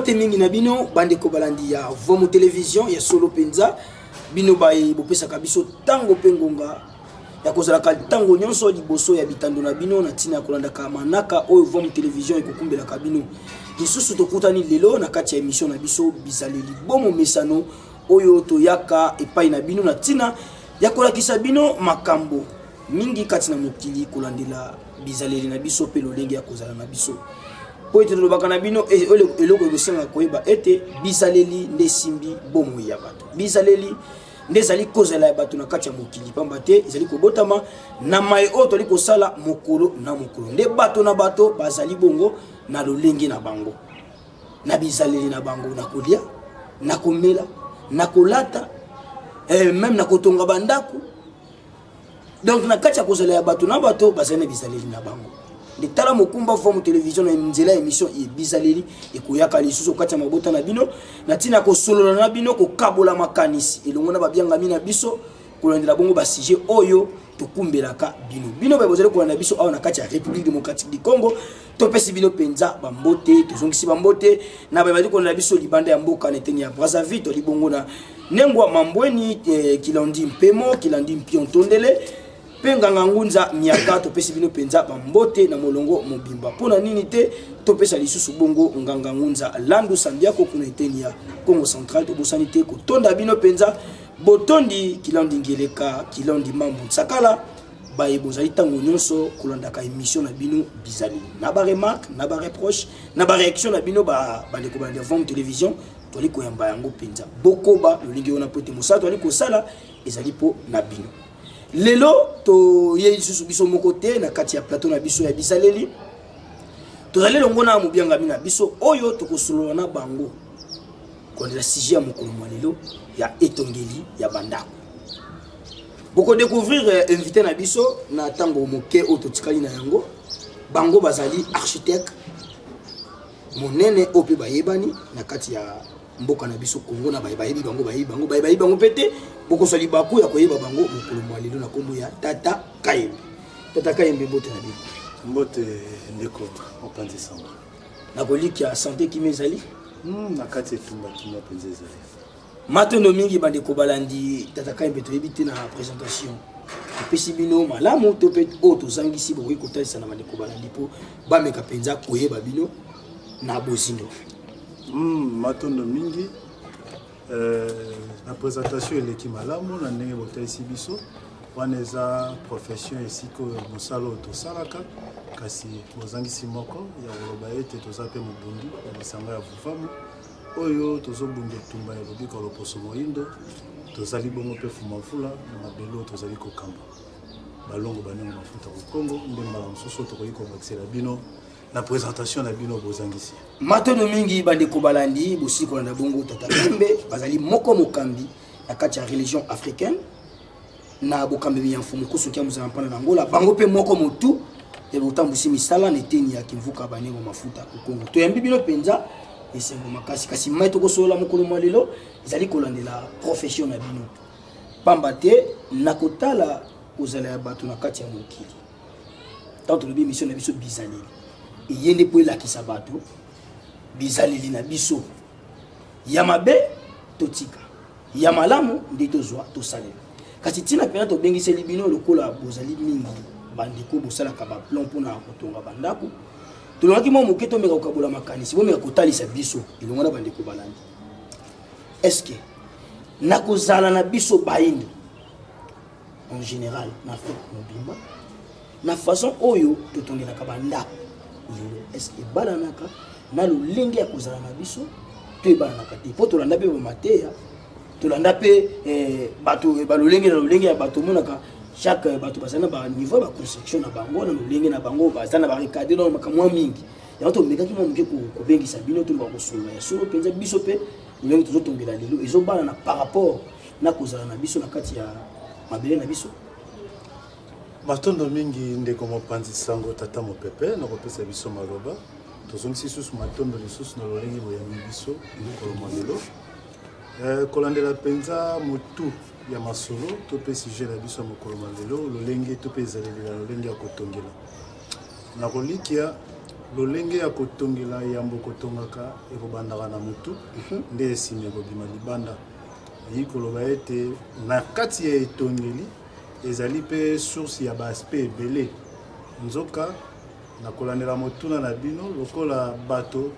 Mbote mingi na bino bandeko balandi ya Vomo Television ya solo mpenza, bino baye bopesaka biso ntango mpe ngonga ya kozalaka ntango nyonso liboso ya bitando na bino na ntina ya kolandaka manaka oyo Vomo Television ekokumbelaka bino. Lisusu tokutani lelo na kati ya emission na biso bizaleli bomomesano oyo toyaka epai na bino na ntina ya kolakisa bino makambo mingi kati na mokili kolandela bizaleli na biso mpe lolenge ya kozala na biso. Mpo ete tolobaka na bino e, eloko ekosenga koyeba ete bizaleli nde esimbi bomoi ya bato, bizaleli nde ezali kozala ya bato na kati ya mokili, pamba te ezali kobotama na maye oyo toli kosala mokolo na mokolo. Nde bato na bato bazali bongo na lolenge na bango, na bizaleli na bango, na kolia, na komela, na kolata, meme na kotonga bandako. Donc na kati ya kozala ya bato na bato bazali na bizaleli na bango. Nde tala mokumba Vomu Television na nzela ya emission ye bizaleli ekoyaka lisusu kati ya mabota na bino na ntina ya kosolola na bino, kokabola makanisi elongo na babiangami na biso, kolandela bongo ba sujet oyo tokumbelaka bino. Bino baye bozali kolanda biso awa na kati ya République démocratique du Congo, topesi bino mpenza bambote, tozongisi bambote na baye bazali kolanda biso libanda ya mboka na eteni ya Brazzaville, toli bongo na Nengwa Mambweni, Kilandi Mpemo, Kilandi Mpiontondele mpe Nganga Ngunza Miaka. Topesi bino mpenza bambote na molongo mobimba. Mpo na nini te topesa lisusu bongo Nganga Ngunza Landu Sambiako kuna eteni ya Congo Central. Tobosani te kotonda bino mpenza botondi Kilandi Ngeleka, Kilandi Mambu Nsakala, baye bozali ntango nyonso kolandaka émission na bino bizali na ba remarque, na ba reproche, na ba réaction na bino bandeko balandi ya Vomu Télévision. Tozali koyamba yango mpenza, bokoba lolenge wana mpo ete mosala tozali kosala ezali mpo na bino. Lelo toyei lisusu biso moko te na kati ya plateau na biso ya bizaleli, tozali elongo na mobiangami na biso oyo tokosolola na bango kolandela sujet ya mokolo mwa lelo ya etongeli ya bandako. Bokodécouvrir invité na biso na ntango moke oyo totikali na yango. Bango bazali architecte monene oyo mpe bayebani na kati ya mboka na biso Congo, na baye bayebi bango, bayebi bango, baye bayebi bango mpe te, bokozwa libaku ya koyeba bango mokolo mwa lelo na nkombo ya Tata Kayembe. Tata Kayembe, mbote na bino. Mbote ndeko mopanzi sango. Nakolikia sante kimia ezali na kati etumba kimia mpenza ezali. Matondo mingi bandeko balandi Tata Kayembe. Toyebi te na présentation topesi bino malamu to mpe oyo tozangisi, bokoki kotalisa na bandeko balandi mpo bameka mpenza koyeba bino na bozindo. Matondo mingi na présentation eleki malamu na ndenge botalisi biso. Wana eza profession, esika oyo mosala oyo tosalaka, kasi bozangisi moko ya koloba ete toza mpe mobundi ya lisanga ya Vuvamu oyo tozobunda etumba ya lobiko ya loposo moyindo. Tozali bongo mpe fumavula na mabele oyo tozali kokamba balongo banengo mafuta kokongo. Nde mbala mosusu oyo tokoki kobakisela bino na présentation na bino bozangisi. Matondo mingi bandeko balandi, bosili kolanda bongo Tata Kayembe, bazali moko mokambi na kati ya religion africaine na bokambemi ya Mfumu Kusu Kia Muzala Mpana na Angola. Bango mpe moko motu ya botambusi misala na eteni ya Kimvuka banengo mafuta Kongo. Toyambi bino mpenza esengo makasi, kasi mai tokosolola mokolo mwa lelo ezali kolandela profession na bino, pamba te na kotala kozala ya bato na kati ya mokili. Ntango tolobi émission na biso bizaleli, eye nde mpo elakisa bato bizaleli na biso ya mabe totika, ya malamu nde tozwa tosalela. Kasi ntina mpenza tobengiseli bino, lokola bozali mingi bandeko bosalaka baplan mpona kotonga bandako, tolongaki mwa moke tomeka kokabola makanisi, bomeka kotalisa biso elongo na bandeko balandi, est-ce na kozala na biso bayindo en général na Afrique mobimba, na façon oyo totongelaka bandako lelo, est-ce ebalanaka na lolenge ya kozala na biso to ebalanaka te? Mpo tolanda mpe bamateya, tolanda mpe bato balolenge na lolenge ya bato, omonaka chaque bato bazali na baniveau ya baconstruction na bango, na lolenge na bango, baza na barecadre na makambo mwa mingi. Yango tomekaki mwa moke kobengisa bino, toluka kosolola ya solo mpenza biso mpe lolenge tozotongela lelo ezobalana par rapport na kozala na biso na kati ya mabele na biso. Matondo mingi ndeko mopanzi sango Tata Mopepe na kopesa biso maloba. Tozongisi lisusu matondo lisusu na lolenge boyambi biso mokolo mwa lelo. Kolandela mpenza motu ya masolo to mpe sujet na biso ya mokolo mwa lelo, lolenge to mpe ezaleli na lolenge ya kotongela, na kolikia. Lolenge ya kotongela yambo kotongaka ekobandaka na motu, nde esima ekobima libanda. Elingi koloba ete na kati ya etongeli ezali mpe source ya ba aspect ebele. Nzoka na kolandela motuna na bino, lokola bato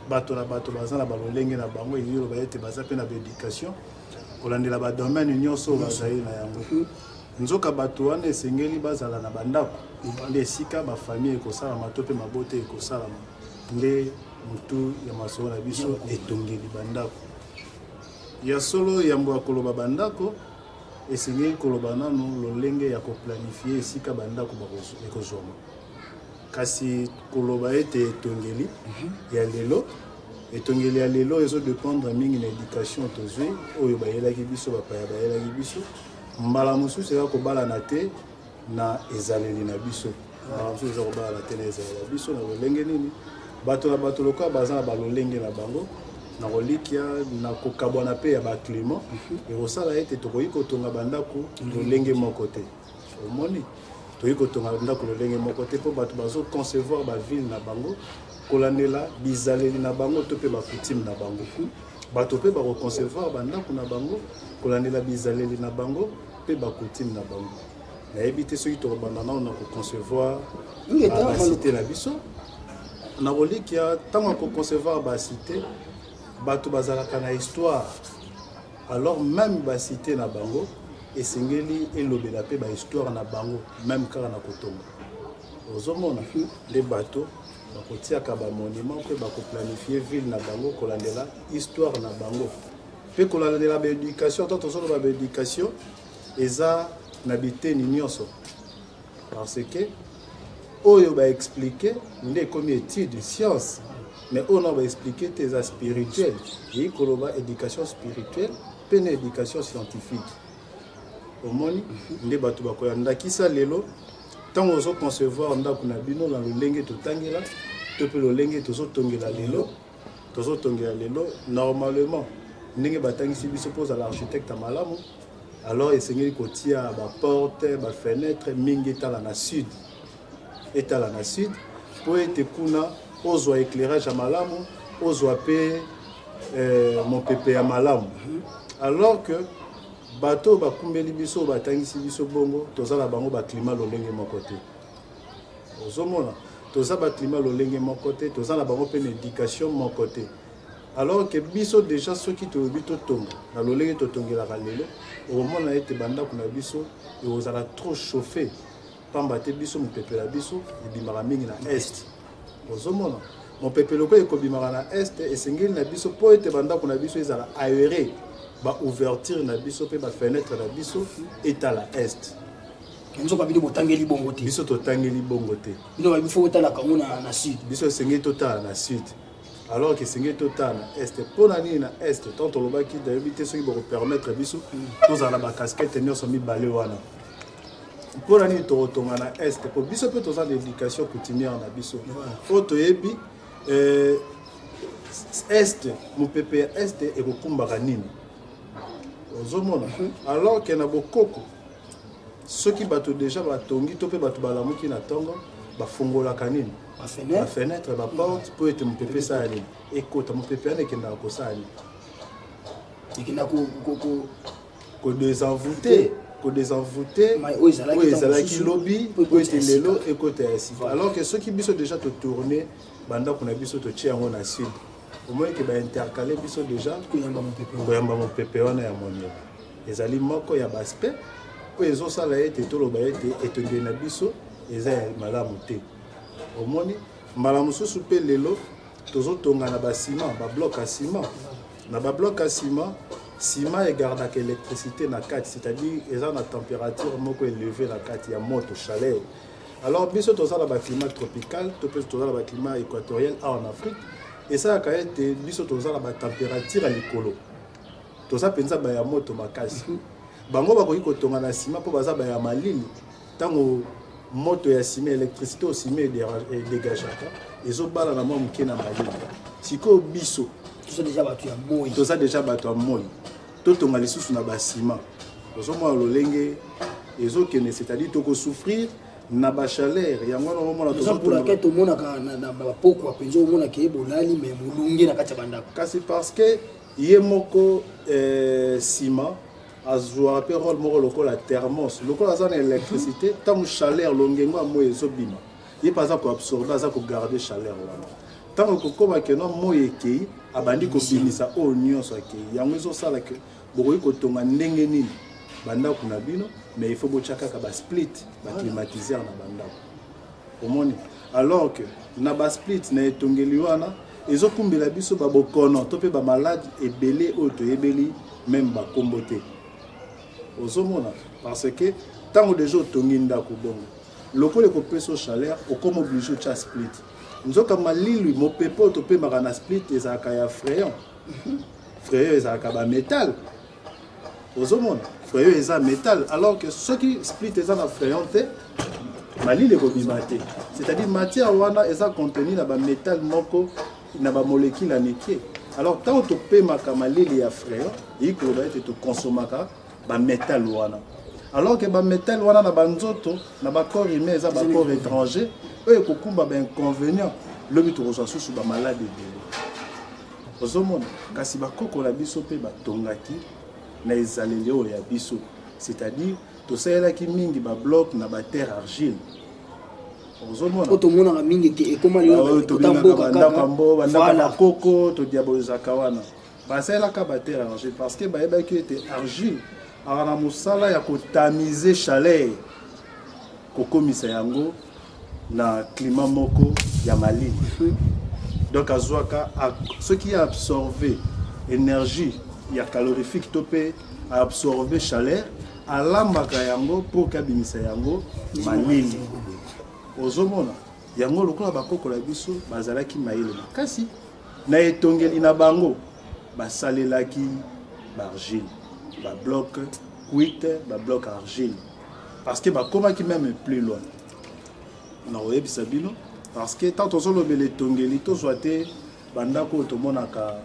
bato na bato baza na balolenge na bango, elingi koloba ete baza mpe na ba education kolandela ba domaine nyonso oyo bazali na yango. Nzoka bato wana esengeli bazala na bandako, nde esika bafamille ekosalama to mpe mabota ekosalama. Nde motu ya masolo na biso etongeli bandako. Ya solo, yambo ya koloba bandako, esengeli koloba nano lolenge ya koplanifie esika bandako ekozwama. Kasi koloba ete etongeli ya lelo, etongeli ya lelo ezodépendre mingi na éducation tozwi, oyo bayelaki biso, bapaya bayelaki biso. Mbala mosusu eza kobalana te na ezaleli na biso, mbala mosusu eza kobalana te na ezaleli na biso. Na lolenge nini? Bato na bato lokola baza na balolenge na bango, na kolikia na kokabwana mpe ya baclimat, ekosala ete tokoki kotonga bandako lolenge moko te. Omoni, tokoki kotonga ndako lolenge moko te, mpo bato bazoconcevoir baville na bango kolandela bizaleli na bango to mpe bacoutume na bango. Bato mpe bakoconcevoir bandako na bango kolandela bizaleli na bango mpe bacoutume na bango. Nayebi te soki tokobanda nano na koconcevoir bacité na biso. Na kolikia, ntango ya koconcevoir bacité, bato bazalaka na histoire. Alors même bacité na bango esengeli elobela mpe bahistoire na bango, même kaka na kotonga. Ozomona nde bato bakotiaka bamonument mpe bakoplanifie ville na bango kolandela histoire na bango mpe kolandela baéducation. Ata tozoloba baéducation, eza na biteni nyonso, parce que oyo baexpliquer nde ekomi étude science, mais oyo na baexpliquer te eza spirituel. Eyi koloba éducation spirituelle mpe na éducation scientifique. Omoni nde bato bakoya. Ndakisa, lelo ntango ozoconcevoir ndako na bino na lolenge totangela to mpe lolenge tozotongela lelo, tozotongela lelo normalement ndenge batangisi biso, mpo ozala architecte ya malamu, alors esengeli kotia baporte, bafenêtre mingi etala na sud, etala na sud, mpo ete kuna ozwa éclairage ya malamu, ozwa mpe mopepe ya malamu. Alors que bato oyo bakumbeli biso, oyo batangisi biso bongo, toza na bango baclimat lolenge moko te. Ozomona, toza baclimat lolenge moko te, toza na bango mpe na éducation moko te. Alors que biso déjà, soki tolobi totonga na lolenge totongelaka lelo, okomona ete bandako na biso ekozala trop chauffé, pamba te biso mopepe na biso ebimaka mingi na est. Ozomona, mopepe lokola ekobimaka na est, esengeli na biso mpo ete bandako na biso ezala aéré, baouverture na biso mpe bafenêtre na biso etala est. Nzoka bino botangeli bongo te. Biso totangeli bongo te. Bino babi fo botalaka yango na sud. Biso esengeli totala na sud, alors que esengeli totala na est. Mpo na nini na est? Tant tolobaki, nayebi te soki bokopermettre biso tozala na bacasquette nyonso mibale wana. Mpo na nini tokotonga na est? Mpo biso mpe toza na éducation coutumière na biso oyo toyebi est, mopepe ya est ekokumbaka nini. Ozomona, alors que na bokoko, soki bato déjà batongi to mpe bato balamuki na ntongo, bafungolaka nini? Bafenêtre, baporte, mpo ete mopepe esala nini? Ekota. Mopepe wana ekendaka kosala nini? Ekenda kodésenvoûter, kodésenvoûter oyo ezalaki lobi, po ete lelo ekota ya sika. Alors que soki biso déjà totourne bandako na biso, totie yango na sud, omoni ke baintercale biso déjà koyamba mopepe wana ya monieba. Ezali moko ya baaspect oyo ezosala ete toloba ete etongeli na biso eza ya malamu te. Omoni, mbala mosusu mpe lelo tozotonga na basima, babloc ya ciment. Na babloc ya ciment, ciment egardaka électricité na kati, c'est-à-dire eza na température moko élevé na kati ya moto, chaleur. Alors biso toza na baclimat tropical to mpe toza na baclimat équatorial awa na Afrique, esalaka ete biso toza na batempérature ya likolo, toza mpenza baya moto makasi. Bango bakoki kotonga na nsima mpo baza baya malili. Ntango moto ya ciment, électricité oyo ciment edégageaka, ezobala na mwa moke na malili. Sikoyo biso toza déjà bato ya moi. Toza déjà bato ya moi, totonga lisusu na basima, ozomona lolenge ezokende, c'est-à-dire tokosouffrir. Na bachaleur yango wana omona. Raison pour laquelle tomonaka na bapokwa mpenza, omonaka ye bolali me molunge na kati ya bandako. Kasi parce que ye moko nsima azwaka mpe rôle moko lokola thermos, lokola aza na électricité. Ntango chaleur, longengo ya moi ezobima, ye mpe aza koabsorber, aza kogarder chaleur wana. Ntango ekokóma keno moi ekei, abandi kobimisa oyo nyonso akei. Yango ezosala ke bokoki kotonga ndenge nini bandako na bino, mais il faut botya kaka basplit, baclimatiseur na bandako. Omoni, alors que na basplit na etongeli wana ezokumbela biso babokono to mpe bamaladi ebele oyo toyebeli même bakombo te. Ozomona, parce que ntango deja otongi ndako bongo, lokola ekopesa chaleur, okoma obligé otya split. Nzoka malili, mopepe oyo topemaka na split ezalaka ya fréon. Fréon ezalaka bamétal. Ozomona, fréon eza métal, alors que soki split eza na fréon te, malili ekobima te. C'est-à-dire matière wana eza contenu na bamétal moko, na bamolécule ya mike. Alors ntango topemaka malili ya fréon, eyi koloba ete tokonsomaka bamétal wana, alors que bamétal wana na banzoto, na bacorps humain, eza bacorps étranger oyo ekokumba bainconvénient. Lobi tokozwa susu bamaladi ebele. Ozomona, kasi bakoko na biso mpe batongaki na ezaleli oyo ya biso, c'est-à-dire tosalelaki mingi babloc na baterre argile. Ozomona. Oyo tomonaka mingi ke ekóma lelo kota mboka. Bandako mbo bandako bakoko todiabolizaka wana, basalelaka baterre argile parce que bayebaki ete argile aka na mosala ya kotamiser chaleur, kokomisa yango na climat moko ya malili. Donc azwaka, soki absorbe énergie ya calorifique to mpe absorbe chaleur, alambaka yango pour ke abimisa yango malili. Ozomona yango, lokola bakoko na biso bazalaki mayele makasi na etongeli na bango, basalelaki baargile, babloc cuite, babloc argile, parce que bakomaki même plus loin na koyebisa bino. Parce que tant tozolobela etongeli, tozwa te bandako oyo tomonaka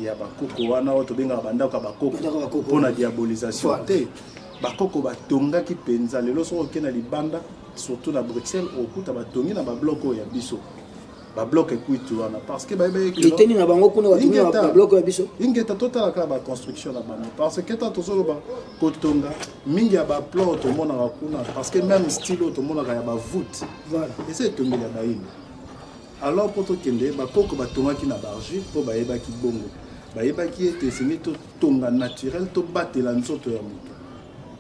ya bakoko wana, oyo tobengaka bandako ya bakoko mpona diabolisation te. Bakoko batongaki mpenza. Lelo soki okende na libanda, surtout na Bruxelles, okuta batongi na babloc oyo ya biso, babloc cuite wana, parce que bayebaki. Liteni na bango kuna batongi na babloc ya biso. Ingeta, totala kaka baconstruction na bango, parce que tant tozoloba kotonga, mingi ya baplan oyo tomonaka kuna, parce que même style oyo tomonaka ya bavoûte, eza etongeli ya bayini. Alors mpo tokende, bakoko batongaki na baargile mpo bayebaki bongo, bayebaki ete esengi totonga naturel, tobatela nzoto ya moto.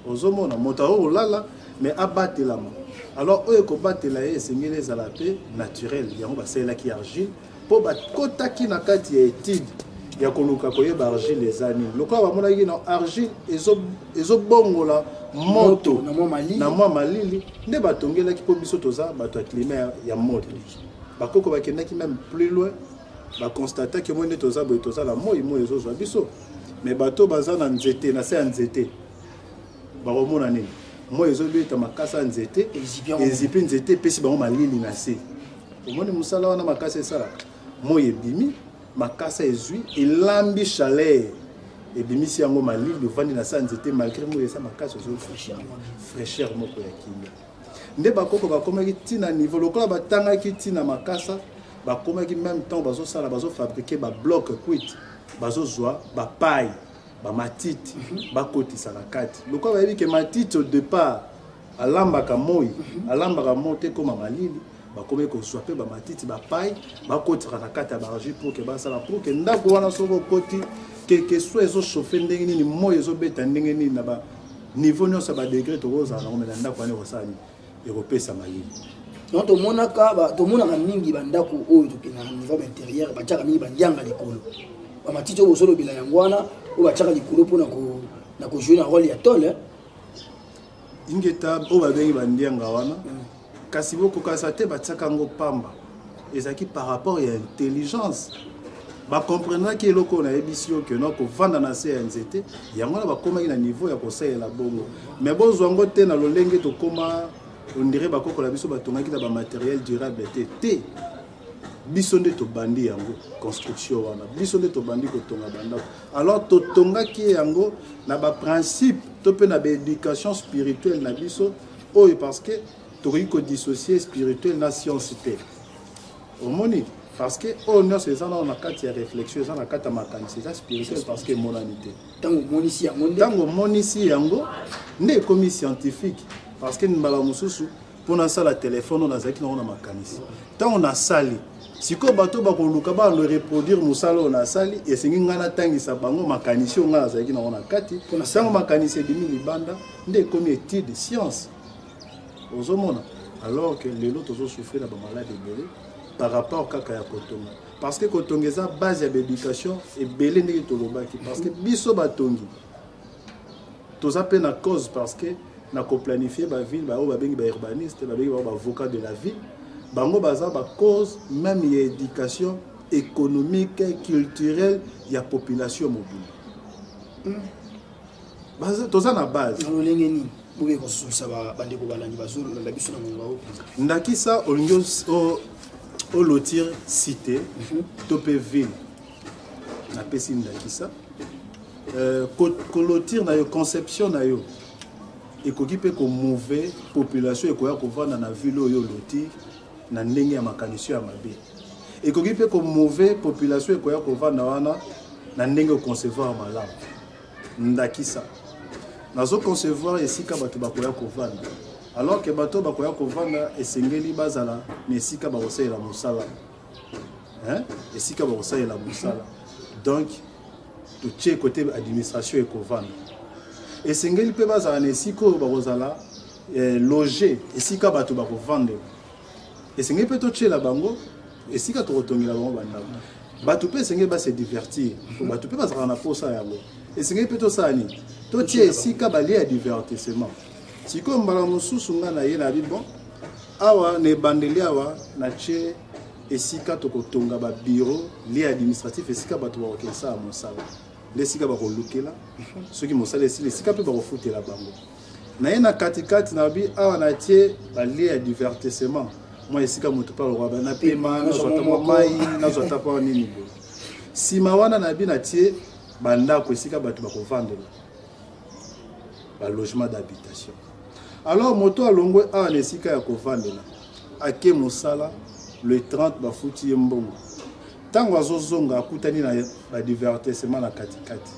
Ozomona, moto aoyo kolala mais abatelama. Alors oyo ekobatela ye esengeli ezala mpe naturel. Yango basalelaki argile, mpo bakotaki na kati ya étude ya koluka koyeba argile eza nini. Lokola bamonaki na argile ezobongola moto na mwa malili, nde batongelaki, mpo biso toza bato ya climat ya moto. Bakoko bakendaki même plus loin, baconstataki moi nde toza boye, toza na moi, moi ezozwa biso, mais bato baza na nzete, na se ya nzete, bakomona nini? Moi ezobeta makasa ya nzete, ezipi nzete, epesi bango malili na se. Omoni mosala wana makasi esalaka, moi ebimi, makasa ezwi, elambi chaleur, ebimisi yango malili. Ovandi na se ya nzete, malgré moi eza makasi, ozo fraîcheur moko ya kimia. Nde bakoko bakomaki ntina niveau, lokola batangaki ntina makasa, bakomaki même temps bazosala, bazofabriquer babloc cuite, bazozwa bapaille, bamatiti, bakotisa na kati. Lokola bayebi ke matiti au départ alambaka moi, alambaka moi te ekóma malili, bakomi kozwa mpe bamatiti, bapaille, bakotisaka na kati ya baargile pour ke basala, pour ke ndako wana soki okoti, keke so ezochauffe ndenge nini, moi ezobeta ndenge nini, na baniveau nyonso ya badegré tokozala nango, me na ndako wana ekosala nini? Ekopesa malili. Donc tomonaka mingi bandako oyo tokendaka na niveau baintérieur, batiaka mingi bandianga likolo, bamatiti oyo bozolobela yango wana, oyo batiaka likolo mpona na kojouer na rôle ya tôle. Ingeta, oyo babengi bandianga wana, kasi bokokasa te, batiaka yango pamba, ezalaki par rapport ya intelligence. Bakomprendraki eloko oyo nayebisi yo, ke no kovanda na se ya nzete, yango wana bakomaki na niveau ya kosalela bongo. Mais bozwa yango te na lolenge tokóma, on dirait bakoko na biso batongaki na bamatériel durable te. Te, biso nde tobandi yango, construction wana, biso nde tobandi kotonga bandako. Alors totongaki yango na baprincipe to mpe na baéducation spirituelle na biso oyo, parce que Tokoki kodissocier spirituel na science te. Omoni, parce que oyo nyonso eza nano na kati ya réflexion, eza na kati ya makanisi, eza spirituel parce que emonani te. Ntango omonisi yango nde, ntango omonisi yango nde ekomi scientifique. Parce que mbala mosusu mpo nasala telefone oyo nazalaki nango na makanisi, ntango nasali sikoyo, bato bakoluka bando reproduire mosala oyo nasali, esengi ngai natangisa bango makanisi oyo ngai nazalaki nango na kati. Ntango makanisi ebimi libanda nde ekomi étude, science. Ozomona, alors que lelo tozosouffrir na bamalade ebele par rapport kaka ya kotonga, parce que kotonga eza base ya baéducation ebele ndenge tolobaki. Parce que biso batongi toza mpe na cause, parce que na koplanifie baville, baoyo babengi baurbaniste, babengi bango baavocat de la ville, bango baza bacause même ya éducation économique, culturelle ya population mobile. Toza na base. Na lolenge nini boke kosusa bandeko balandi bazolanda biso na ngonga oyo mpenza? Ndakisa, olingi olotir cité to mpe ville, napesi ndakisa, kolotir na yo, conception na yo ekoki mpe komouve population ekoya kovanda na ville oyo olotir na ndenge ya makanisi ya mabe, ekoki mpe komouve population ekoya kovanda wana na ndenge oconcevoir malamu. Ndakisa, nazoconcevoir esika bato bakoya kovanda, alors ke bato bakoya kovanda esengeli bazala na esika bakosalela mosala, hein? Esika bakosalela mosala, donc totie kote administration ekovanda. Esengeli mpe bazala na esika oyo bakozala loge, esika bato bakovandela. Esengeli mpe totiela bango esika tokotongela bango bandako. Bato mpe esengeli base divertir, bato mpe bazalaka na posa yango. Esengeli mpe tosala nini? Totie esika balie ya divertissement. Sikoyo mbala mosusu ngai na ye na bi bon, awa na ebandeli awa natie esika tokotonga babiro, lieu administratif, esika bato bakokende sala mosala, nde esika bakolukela soki mosala esili, esika mpe bakofutela bango. Na ye na katikati na bi awa natie balie ya divertissement, mwa esika moto mpe alokoka napema, nazwa ata mwa mai, nazwa ata mwa nini boye. Nsima wana na bi natie bandako esika bato bakovandela, balogement d'habitation. Alors moto alongwe awa na esika ya kovandela, ake mosala le 30, bafuti ye mbongo. Ntango azozonga, akutani na badivertissement na katikati,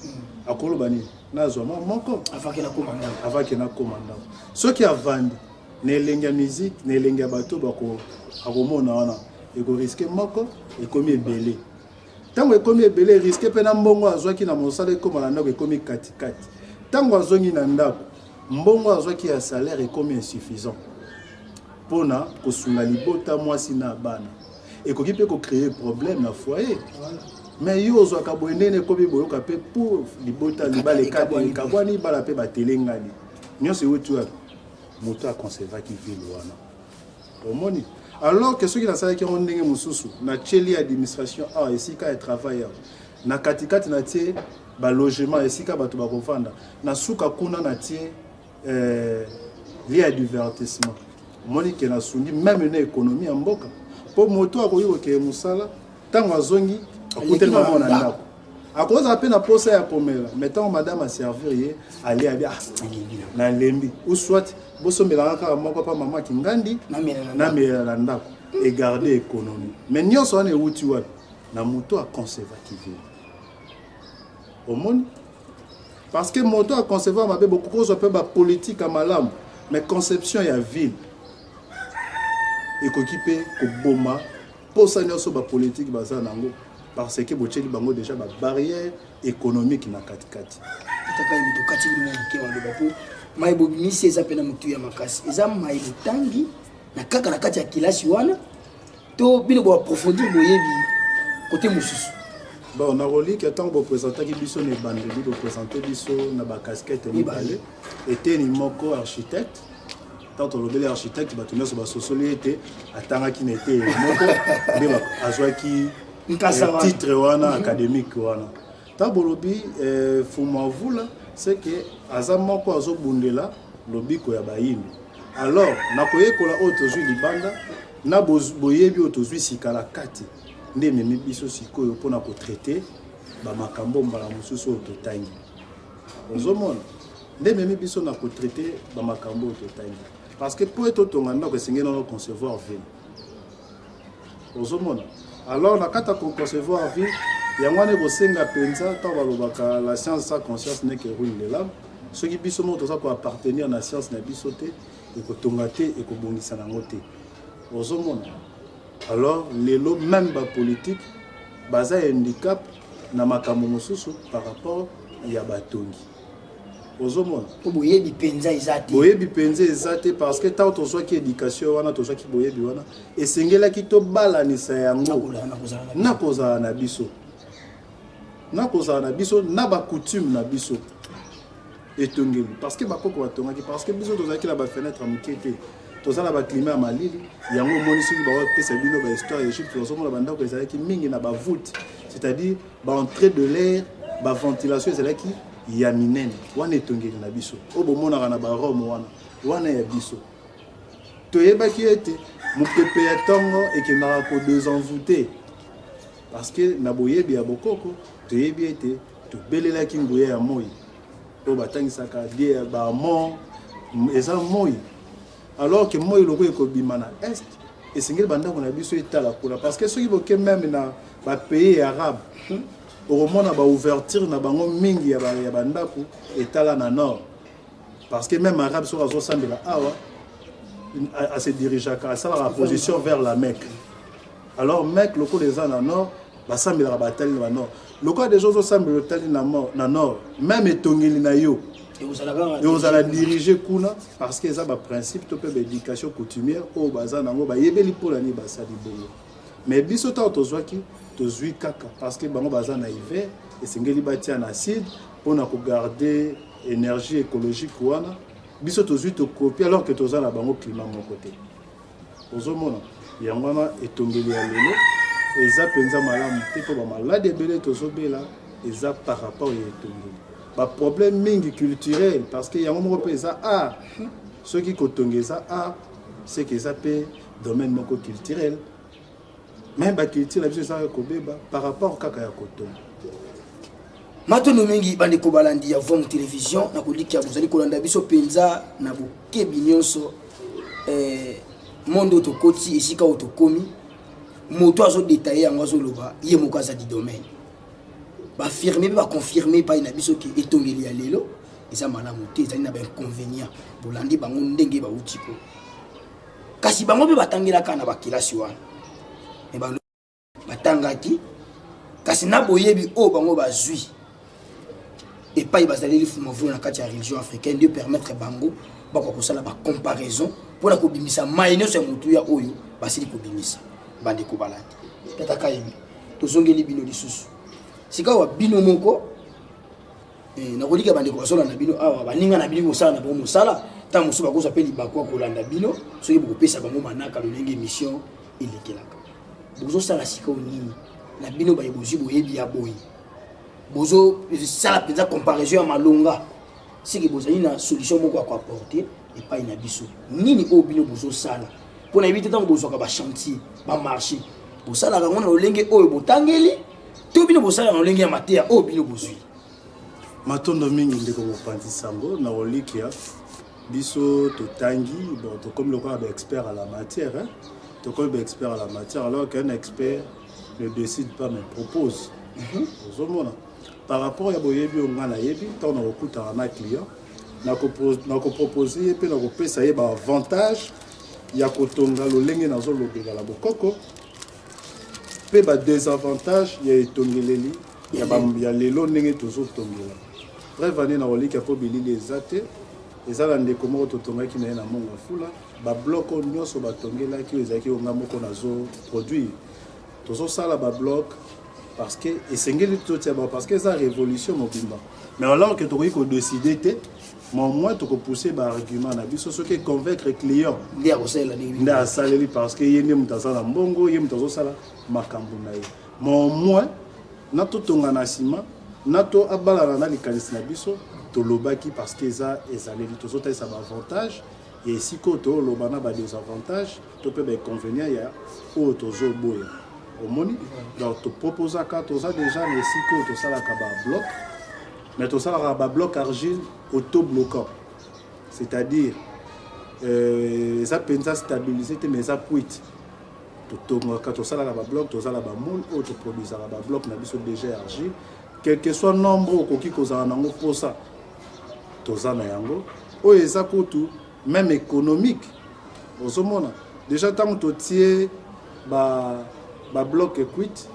akoloba nini? Nazwa mwa moko. Avake nakoma ndako. Avake nakoma ndako. Soki avandi na elengi ya musique, na elengi ya bato akomona wana, ekoriske moko ekomi ebele. Ntango ekomi ebele, risque mpe na mbongo azwaki na mosala ekóma na ndako ekomi katikati. Ntango azongi na ndako, mbongo azwaki ya salaire ekomi insuffisant mpona kosunga libota, mwasi na bana. Ekoki mpe kocréer problème na foyer. Mais yo ozwaka boye, ndenge ekomi boyoka mpe pour libota, libala ekabwani, bala mpe batelengani. Nyonso euti wapi? Moto aconservaki ville wana. Omoni, alors que soki nasalaki yango ndenge mosusu, natieli administration awa, esika ya travail awa na katikati, natie balogement esika bato bakovanda, na suka kuna natie lieu ya divertissement, omoni ke nasungi même na économie ya mboka, mpo moto akoki kokeye mosala, ntango azongi akuteli mama na ndako, akozala mpe na posa ya komela, mais ntango madame aservir ye, alie, abi: "Ah, nalembi", ou soit: "Bosombelanga kaka moko mpa mama Kingandi, namelela na ndako." Egarde économie. Mais nyonso wana ewuti wapi? Na moto aconservaki ville. Omoni, parce que moto aconcevoir mabe, bokoki kozwa mpe bapolitike ya malamu, mais conception ya ville ekoki mpe koboma mposa nyonso bapolitike baza nango, parce que botieli bango déjà babarrière économique na katikati. Etaka ye moto kati bino moke maloba, mpo mai bobimisi eza mpe na motu ya makasi, eza mai botangi na kaka na kati ya kelasi wana to bino boapprofondir boyebi kote mosusu? Bon, nakolika ntango bopresentaki biso na ebandeli, bopresente biso na bacasquette mibale. Eteni moko architecte. Ntango tolobeli architecte, bato nyonso basosoli ete atangaki na eteyelo moko nde azwaki titre wana académique wana. Ntango bolobi Fumavula, c'est que aza moko azobundela lobiko ya bayindo. Alors nakoyekola oyo tozwi libanda na boyebi oyo tozwi sika na kati nde ememi biso sikoyo mpona kotraite bamakambo mbala mosusu oyo totangi. Ozomona, nde ememi biso na kotraite bamakambo oyo totangi. Parce que mpo ete otonga ndako, esengeli nano concevoir ville. Ozomona, alors na kati ya koconcevoir ville yango wana, ekosenga mpenza, ntango balobaka "la science sans conscience n'est que ruine de l'âme", soki biso moko toza koappartenir na science na biso te, ekotonga te, ekobongisa nango te. Ozomona, alors lelo même bapolitique baza handicap na makambo mosusu par rapport ya batongi. Ozomona. Po boyebi mpenza eza te. Boyebi mpenza eza te, parce que ntango tozwaki éducation wana, tozwaki boyebi wana, esengelaki tobalanisa yango na kozala na biso, na kozala na biso na bacoutume na biso etongeli, parce que bakoko batongaki, parce que biso tozalaki na bafenêtre ya moke te, toza na baclimat ya malili. Yango omoni, soki bakopesa bino bahistoire ya Égypte, ozomona bandako ezalaki mingi na bavoûte, c'est-à-dire baentrée de l'air, baventilation ezalaki ya minene. Wana etongeli na biso oyo bomonaka na barome wana, wana ya biso. Toyebaki ete mopepe ya ntongo ekendaka kodésenvoûter, parce que na boyebi ya bokoko toyebi ete tobelelaki nguya ya moi oyo batangisaka die ya baamor, eza moi. Alors que moi loko ekobima na est, esengeli bandako na biso etala kuna, parce que soki boke même na bapays arabe, okomona baouverture na bango mingi ya bandako etala na nord, parce que même arabe soki azosambela awa, ase dirigeaka, asalaka position vers la Mecque. Alors Mecque lokola eza na nord, basambelaka batali na banord. Lokola deja ozosambela otali na nord, même etongeli na yo ekozala dirigé kuna, parce que eza baprincipe to mpe baéducation coutumière oyo baza nango, bayebeli mpona nini basali bongo. Mais biso ntango tozwaki, tozwi kaka parce que bango baza na hiver, esengeli batia na sud mpona kogarder énergie écologique wana. Biso tozwi, tokopie, alors que toza na bango climat moko te. Ozomona, yango wana etongeli ya lelo eza mpenza malamu te, mpo bamaladi ebele tozobela eza par rapport ya etongeli, baproblème mingi culturel, parce que yango moko mpe eza art. Soki kotonga eza art, seke eza mpe domaine moko culturel. Mais baculture na biso ezaka kobeba par rapport kaka ya kotonga. Matondo mingi, bandeko balandi ya Vom Télévision. Na kolikia bozali kolanda biso mpenza na bokebi nyonso. Monde oyo tokoti, esika oyo tokomi, moto azodétailler yango, azoloba ye moko aza du domaine, baaffirme mpe baconfirme epai na biso ke etongeli ya lelo eza malamu te, ezali na bainconvénient. Bolandi bango ndenge bauti ko, kasi bango mpe batangelaka na bakelasi wana, me batangaki kasi na boyebi oyo bango bazwi epai bazaleli fumavula na kati ya religion africaine nde permettre bango bakoka kosala bacomparaison mpona kobimisa mai nyonso ya motuya oyo basili kobimisa. Bandeko balandi, tata Kayembe, tozongeli bino lisusu sikawa bino moko. Nakolika bandeko bazolanda bino awa, baninga na bino kosala na bango mosala, ntango mosusu bakozwa mpe libaku ya kolanda bino soki bokopesa bango manaka lolenge émission elekelaka. Bozosala sikoyo nini na bino baye bozwi boyebi ya boye? Bozosala mpenza comparaison ya malonga seke bozali na solution moko ya koapporter epai na biso? Nini oyo bino bozosala mpo na yebi te ntango bozwaka bachantier, bamarché, bosalaka yango na lolenge oyo botangeli to bino bosalaka na lolenge ya mateya oyo bino bozwi? Matondo mingi, ndeko mopanzi sango. Na kolikia biso totangi, bon, tokomi lokola baexpert à la matière, hein? Tokomi baexpert à la matière, alors qu'un expert ne décide pas mais propose. Ozomona, par rapport ya boyebi oyo ngai nayebi, ntango nakokutana na client, nakopropose ye mpe nakopesa ye baavantage ya kotonga lolenge nazolobela na bokoko mpe badésavantage ya etongeleli ya lelo ndenge tozotongela. Preuve ane na kolika, mpo bilili eza te, eza na ndeko moko totongaki na ye na Monga Fula, babloc oyo nyonso batongelaki oyo ezalaki oyo nga moko nazoproduire. Tozosala babloc parce que esengeli totia bango, parce que eza révolution mobimba. Mais alors que tokoki kodécider te, mais au moins tokopousse baargument na biso. Soki convaincre client, nde akosalela ndenge nde asaleli, parce que ye nde moto aza na mbongo, ye moto azosala makambo na ye. Mais au moins na totonga na nsima na to abalana na likanisi na biso tolobaki, parce que eza ezaleli tozotalisa baavantage ya esika oyo toloba na badésavantage to mpe bainconvénient ya oyo tozoboya. Omoni, donc toproposaka, toza déjà na esika oyo tosalaka babloc, mais tosalaka babloc argile autobloquant, c'est-à-dire Eza mpenza stabilisé te, mais eza cuite. Totongaka, tosalaka babloc, tozala bamoule oyo toproduisaka babloc na biso déjà ya argile. Quel que soit nombre okoki kozala nango mposa, toza na yango. Oyo eza kutu même économique. Ozomona déjà ntango totie babloc ba cuite,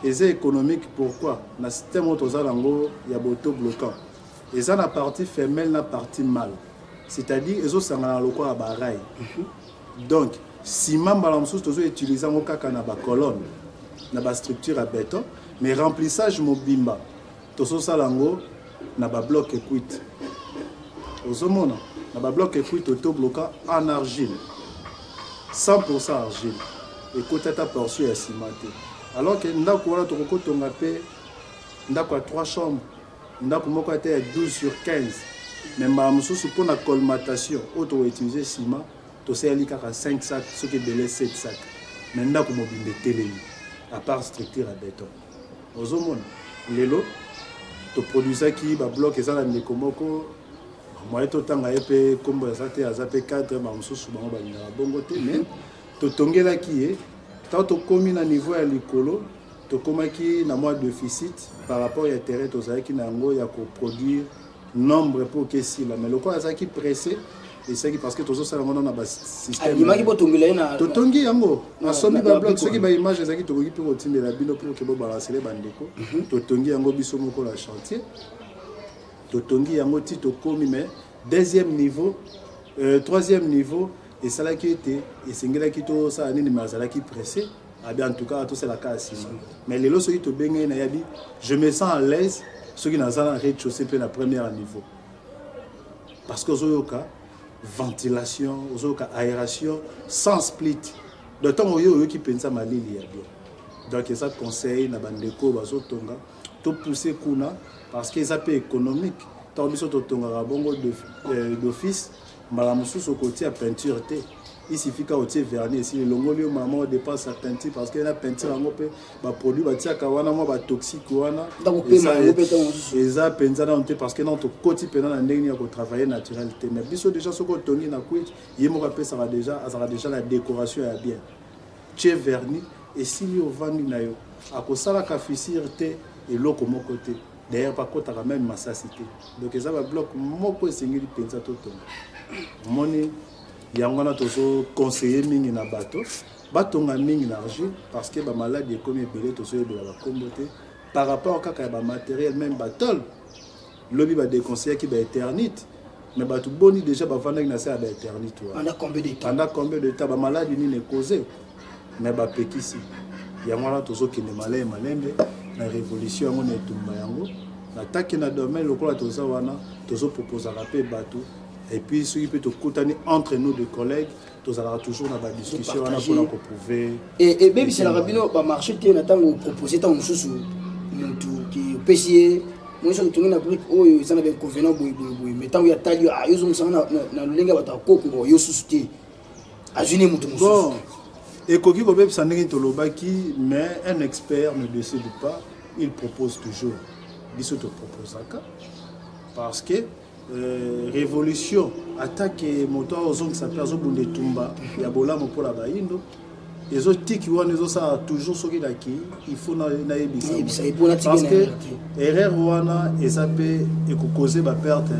eza économique. Pourquoi? Na système oyo toza nango ya bautobloquant, eza na partie femelle na partie mâle, c'est-à-dire ezosangana lokola barail. Donc ciment, mbala mosusu tozoutilize yango kaka na bacolonne, na bastructure ya béton, mais remplissage mobimba tozosala yango na babloc cuite. Ozomona, na babloc cuite autobloquant en argile, 100% argile, ekoti ata portion ya ciment te. Alors que ndako wana tokokotonga mpe ndako ya 3 chambres, ndako moko ata ya 12 sur 15, mais mbala mosusu mpona colmatation oyo tokoutilize ciment, tosaleli kaka 5 sac, soki ebele 7 sac, mais ndako mobimba etelemi, à part structure ya béton. Ozomona, lelo toproduisaki babloc. Eza na ndeko moko moye totanga ye mpe nkombo aza te, aza mpe cadre, bamosusu bango balingaka bongo te, mais totongelaki ye. Ntango tokómi na niveau ya likolo, tokomaki na mwa déficit par rapport ya terrain tozalaki na yango ya koproduire nombre mpo okesila. Mais lokola azalaki pressé, esalaki parce que tozosala yango na basystème. Andimaki botongela ye na Totongi yango, asombi babloc. Soki na baimage ezalaki, tokoki mpe kotindela bino mpo ke bobalansele bandeko. Totongi yango biso moko na chantier, totongi yango ti tokomi, mais deuxième niveau, troisième niveau esalaki ete esengelaki tosala nini, mais azalaki pressé abi en tout cas tosalaka ya nsima. Mais lelo soki tobengi ye, nayebi, je me sens à l'aise soki naza na rez-de-chaussée mpe na premier niveau, parce que ozoyoka ventilation, ozoyoka aération sans split. Donc ntango oyo oyoki mpenza malili ya bien. Donc eza conseil na bandeko bazotonga, topousse kuna parce que eza mpe économique. Ntango biso totongaka bongo d'office, mbala mosusu okotia peinture te, il suffit ka otie vernis, esili, elongoli yo mama odepense ya peinture, parce que na peinture yango mpe baproduit batiaka wana, mwa batoxique wana. Ndako pema yango mpe ntango mosusu. Eza mpenza nano te, parce que nano tokoti mpenza na ndenge nini ya kotravailler naturel te. Mais biso déjà, soki otongi na cuite, ye moko apesaka déjà, azalaka déjà na décoration ya bien, tie vernis, esili, ovandi na yo, akosalaka fissure te, eloko moko te. D'ailleurs bakotaka même masasi te. Donc eza babloc moko esengeli mpenza totonga. Omoni, yango wana tozoconseille mingi na bato batonga mingi na argile, parce que bamaladi ekomi ebele, tozoyebela bakombo te par rapport kaka ya bamatériel. Même batôle, lobi badéconseillaki baéternite, mais bato boni déjà bavandaki na se ya baéternite wana? Pendant combien de temps? Pendant combien de temps? Bamaladi nini ekoze? Mais bapekisi yango wana. Tozokende malembe malembe na révolution yango, na etumba yango na taki na domaine. Lokola toza wana, tozoproposaka mpe bato. Et puis soki mpe tokutani entre nous de collègues, tozalaka toujours na badiscussion wana mpona koprouver. Ebebiselaka bino bamarché te na ntango propose, ntango mosusu motu ke opesi ye moi soki otongi na brique oyo eza na bainconvénient boye boye boye, mais ntango ya tali yo ozongisanga na lolenge ya bato ya koko, bo yo susu te, azwi ne motu mosusu. Bon, ekoki kobebisa ndenge tolobaki, mais un expert ne décide pas, il propose toujours. Biso toproposaka parce que révolution, atake moto azongisa mpe azobunda etumba ya bolamu mpona bayindo, ezotiki wana, ezosala toujours. Soki nakei, il faut nayebisa Nayebisa ye mpo natika parce na que erreur te. Erreur wana eza mpe ekokoze baperte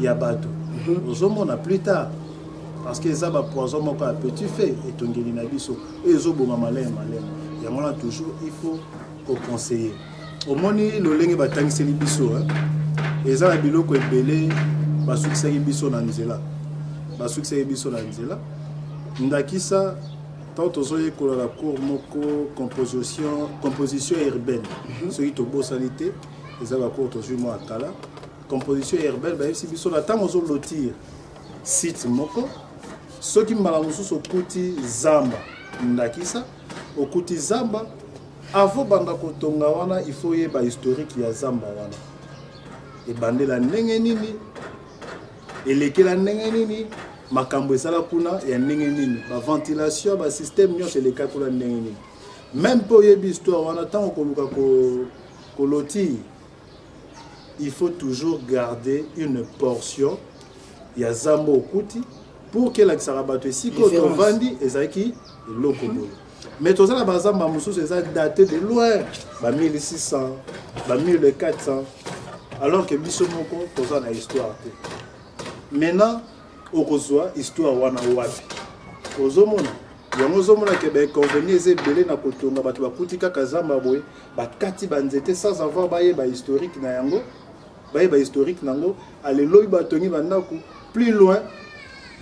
ya bato, ozomona plus tard, parce que eza bapoison moko ya petit fait etongeli na biso oyo ezoboma maleme maleme. Yango wana toujours il faut koconseiller. Omoni lolenge batangiseli biso, hein? Eza na biloko ebele basukisaki biso na nzela, basukisaki biso na nzela. Ndakisa, ntango tozoyekola na cours moko composition urbaine, soki tobosani te, eza bacours tozwi mwa kala, composition urbaine, bayebisi biso na ntango ozolotir site moko, soki mbala mosusu okuti zamba, ndakisa okuti zamba, avant banda kotonga wana, il faut oyeba historique ya zamba wana, ebandela ndenge nini, elekela ndenge nini, makambo ezala kuna ya ndenge nini, baventilation, basystème nyonso eleka kuna ndenge nini. Même mpe oyebi histoire wana, ntango koluka kolotir, il faut toujours garder une portion ya zamba okuti. Pour que elakisaka bato esika oyo tovandi ezalaki eloko boye. Mais toza na bazamba mosusu eza date de loin, ba 1600, ba 1400, alors que biso moko toza na histoire te. Maintenant okozwa histoire wana wapi? Ozomona yango, ozomona ke bainconvénient eza ebele na kotonga. Bato bakuti kaka zamba boye, bakati banzete sans avoir bayeba historique na yango, bayeba historique nango. Alelobi batongi bandako plus loin,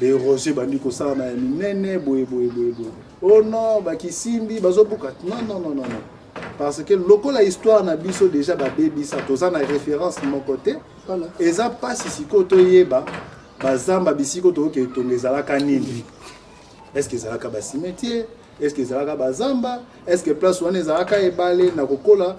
baérosion ebandi kosalama ya minene boye boye boye boye. Oh non, bakisimbi bazobuka. Non, non, non, non, non, parce que lokola histoire na biso déjà babebisa, toza na référence moko te. Eza mpasi sikoyo toyeba bazamba bisika tokoki etonga ezalaka nini. Est ce que ezalaka bacimetière? Est ce que ezalaka bazamba? Est ce que place wana ezalaka ebale na kokola,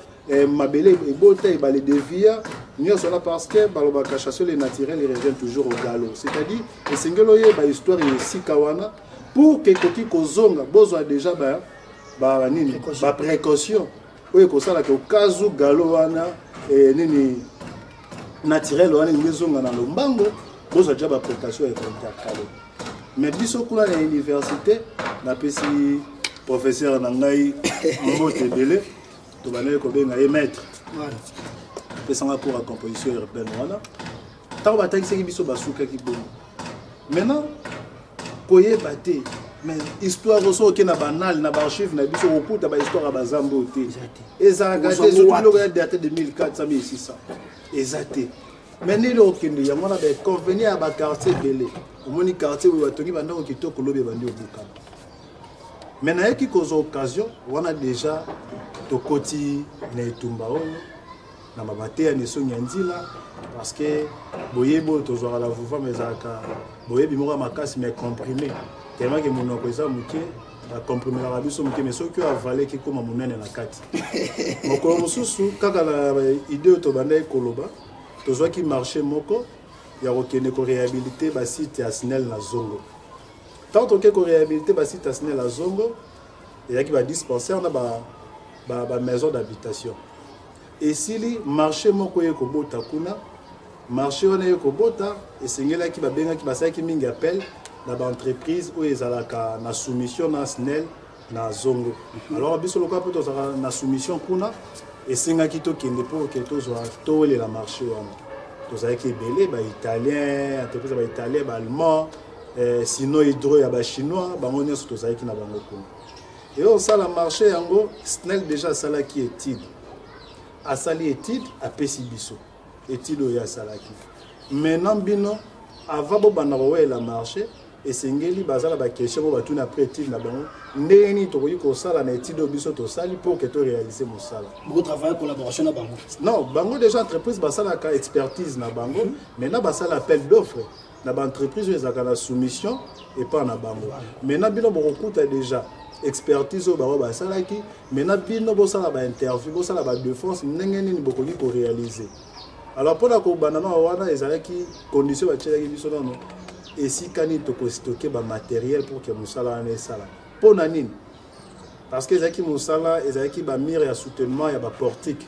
mabele ebota ebale devia nyonso wana? Parce que balobaka chasser le naturel, il revient toujours au galop. C'est-à-dire esengeli oyeba histoire ya esika wana pour que ekoki kozonga, bozwa déjà ba nini, baprécaution oyo ekosalaka okazu galop wana, nini, naturel wana elingi ezonga na lombango, bozwa déjà baprécaution ya kointercaler. Mais biso kuna na université, napesi professeur na ngai mbote ebele, tobandaki kobenga ye maître, apesanga cours ya composition urbaine wana. Ntango batangisaki biso, basukaki bongo. Maintenant koyeba te, mais histoire, so oke na banale, na baarchive na biso, kokuta bahistoire ya bazamba oyo te, ezalaka te. Soki biloko ya date de 1400, 1600 eza te. Mais ndenge okende yango wana, bainconvénient ya baquartier ebele. Omoni quartier oyo batongi bandako kitoko, lobi ebandi obukana. Mais nayeki kozwa occasion wana, déjà tokoti na etumba oyo na babateya na esongi ya nzila, parce que boyebi oyo tozwaka la vuvama ezalaka boyebi moko ya makasi, mais comprimé, tellement ke monoko eza moke, bacomprimelaka biso moke. Mais soki oyo avaleki, ekóma monene na kati. Mokolo mosusu kaka na idée oyo tobandaki koloba, tozwaki marché moko ya kokende koréhabiliter basite ya SNEL na Zongo. Ntango toke koréhabiliter basite ya SNEL ya Zongo, ezalaki badispensaire na bamaison d'habitation. Esili marché moko ye kobota kuna. Marché wana ye kobota, esengelaki babengaki, basalaki mingi appel na baentreprise oyo ezalaka na soumission na SNEL na Zongo. Alors biso lokola mpe tozalaka na soumission kuna, esengaki tokende mpo oke tozwa, towelela marché wana. Tozalaki ebele, baitalien, entreprise ya baitalien, baallemand, Sinohydro ya bachinois, bango nyonso tozalaki na bango kuna. Eyo osala marché yango, SNEL déjà asalaki étude, asali étude, apesi biso étude oyo asalaki. Maintenant bino, avant bobanda kowela marché, esengeli bazala baquestion oyo batuni après étude na bango: ndenge nini tokoki kosala na étude oyo biso tosali pour ke toréalise mosala? Bokotravaille collaboration na bango? Non, bango déjà entreprise basalaka expertise na bango. Maintenant basala appel d'offre na baentreprise oyo ezalaka na soumission epa na bango. Maintenant bino bokokuta déjà expertise oyo bango basalaki. Maintenant bino bosala bainterview, bosala badéfense, ndenge nini bokoki koréaliser. Alors mpona kobanda na wana, ezalaki condition batielaki biso nano: esika nini tokostocker bamatériel pour ke mosala wana esala? Mpo na nini? Parce que ezalaki mosala, ezalaki bamur ya soutènement ya baportique,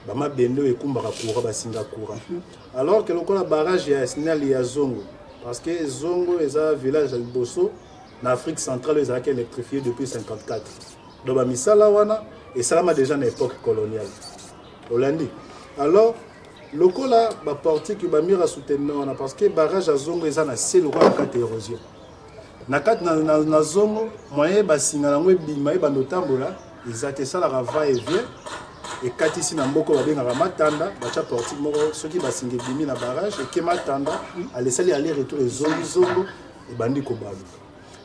bamabende oyo ekumbaka courant, basinga courant. Alors que lokola barrage ya SNEL ya Zongo, parce que Zongo eza village ya liboso na Afrique centrale oyo ezalaki électrifié depuis 54, donc bamisala wana esalama déjà na époque coloniale, olandi. Alors lokola baportique, bamur ya soutènement wana, parce que barrage ya Zongo eza na se lokola na kati ya érosion na kati na Zongo, moyen basinga yango ebima, ebanda otambola eza te. Esalaka va et vient, ekatisi na mboka babengaka Matanda, batya portique moko. Soki basinga ebimi na barrage, eke Matanda, alesali aller retour, ezongi Zongo, ebandi kobaluka.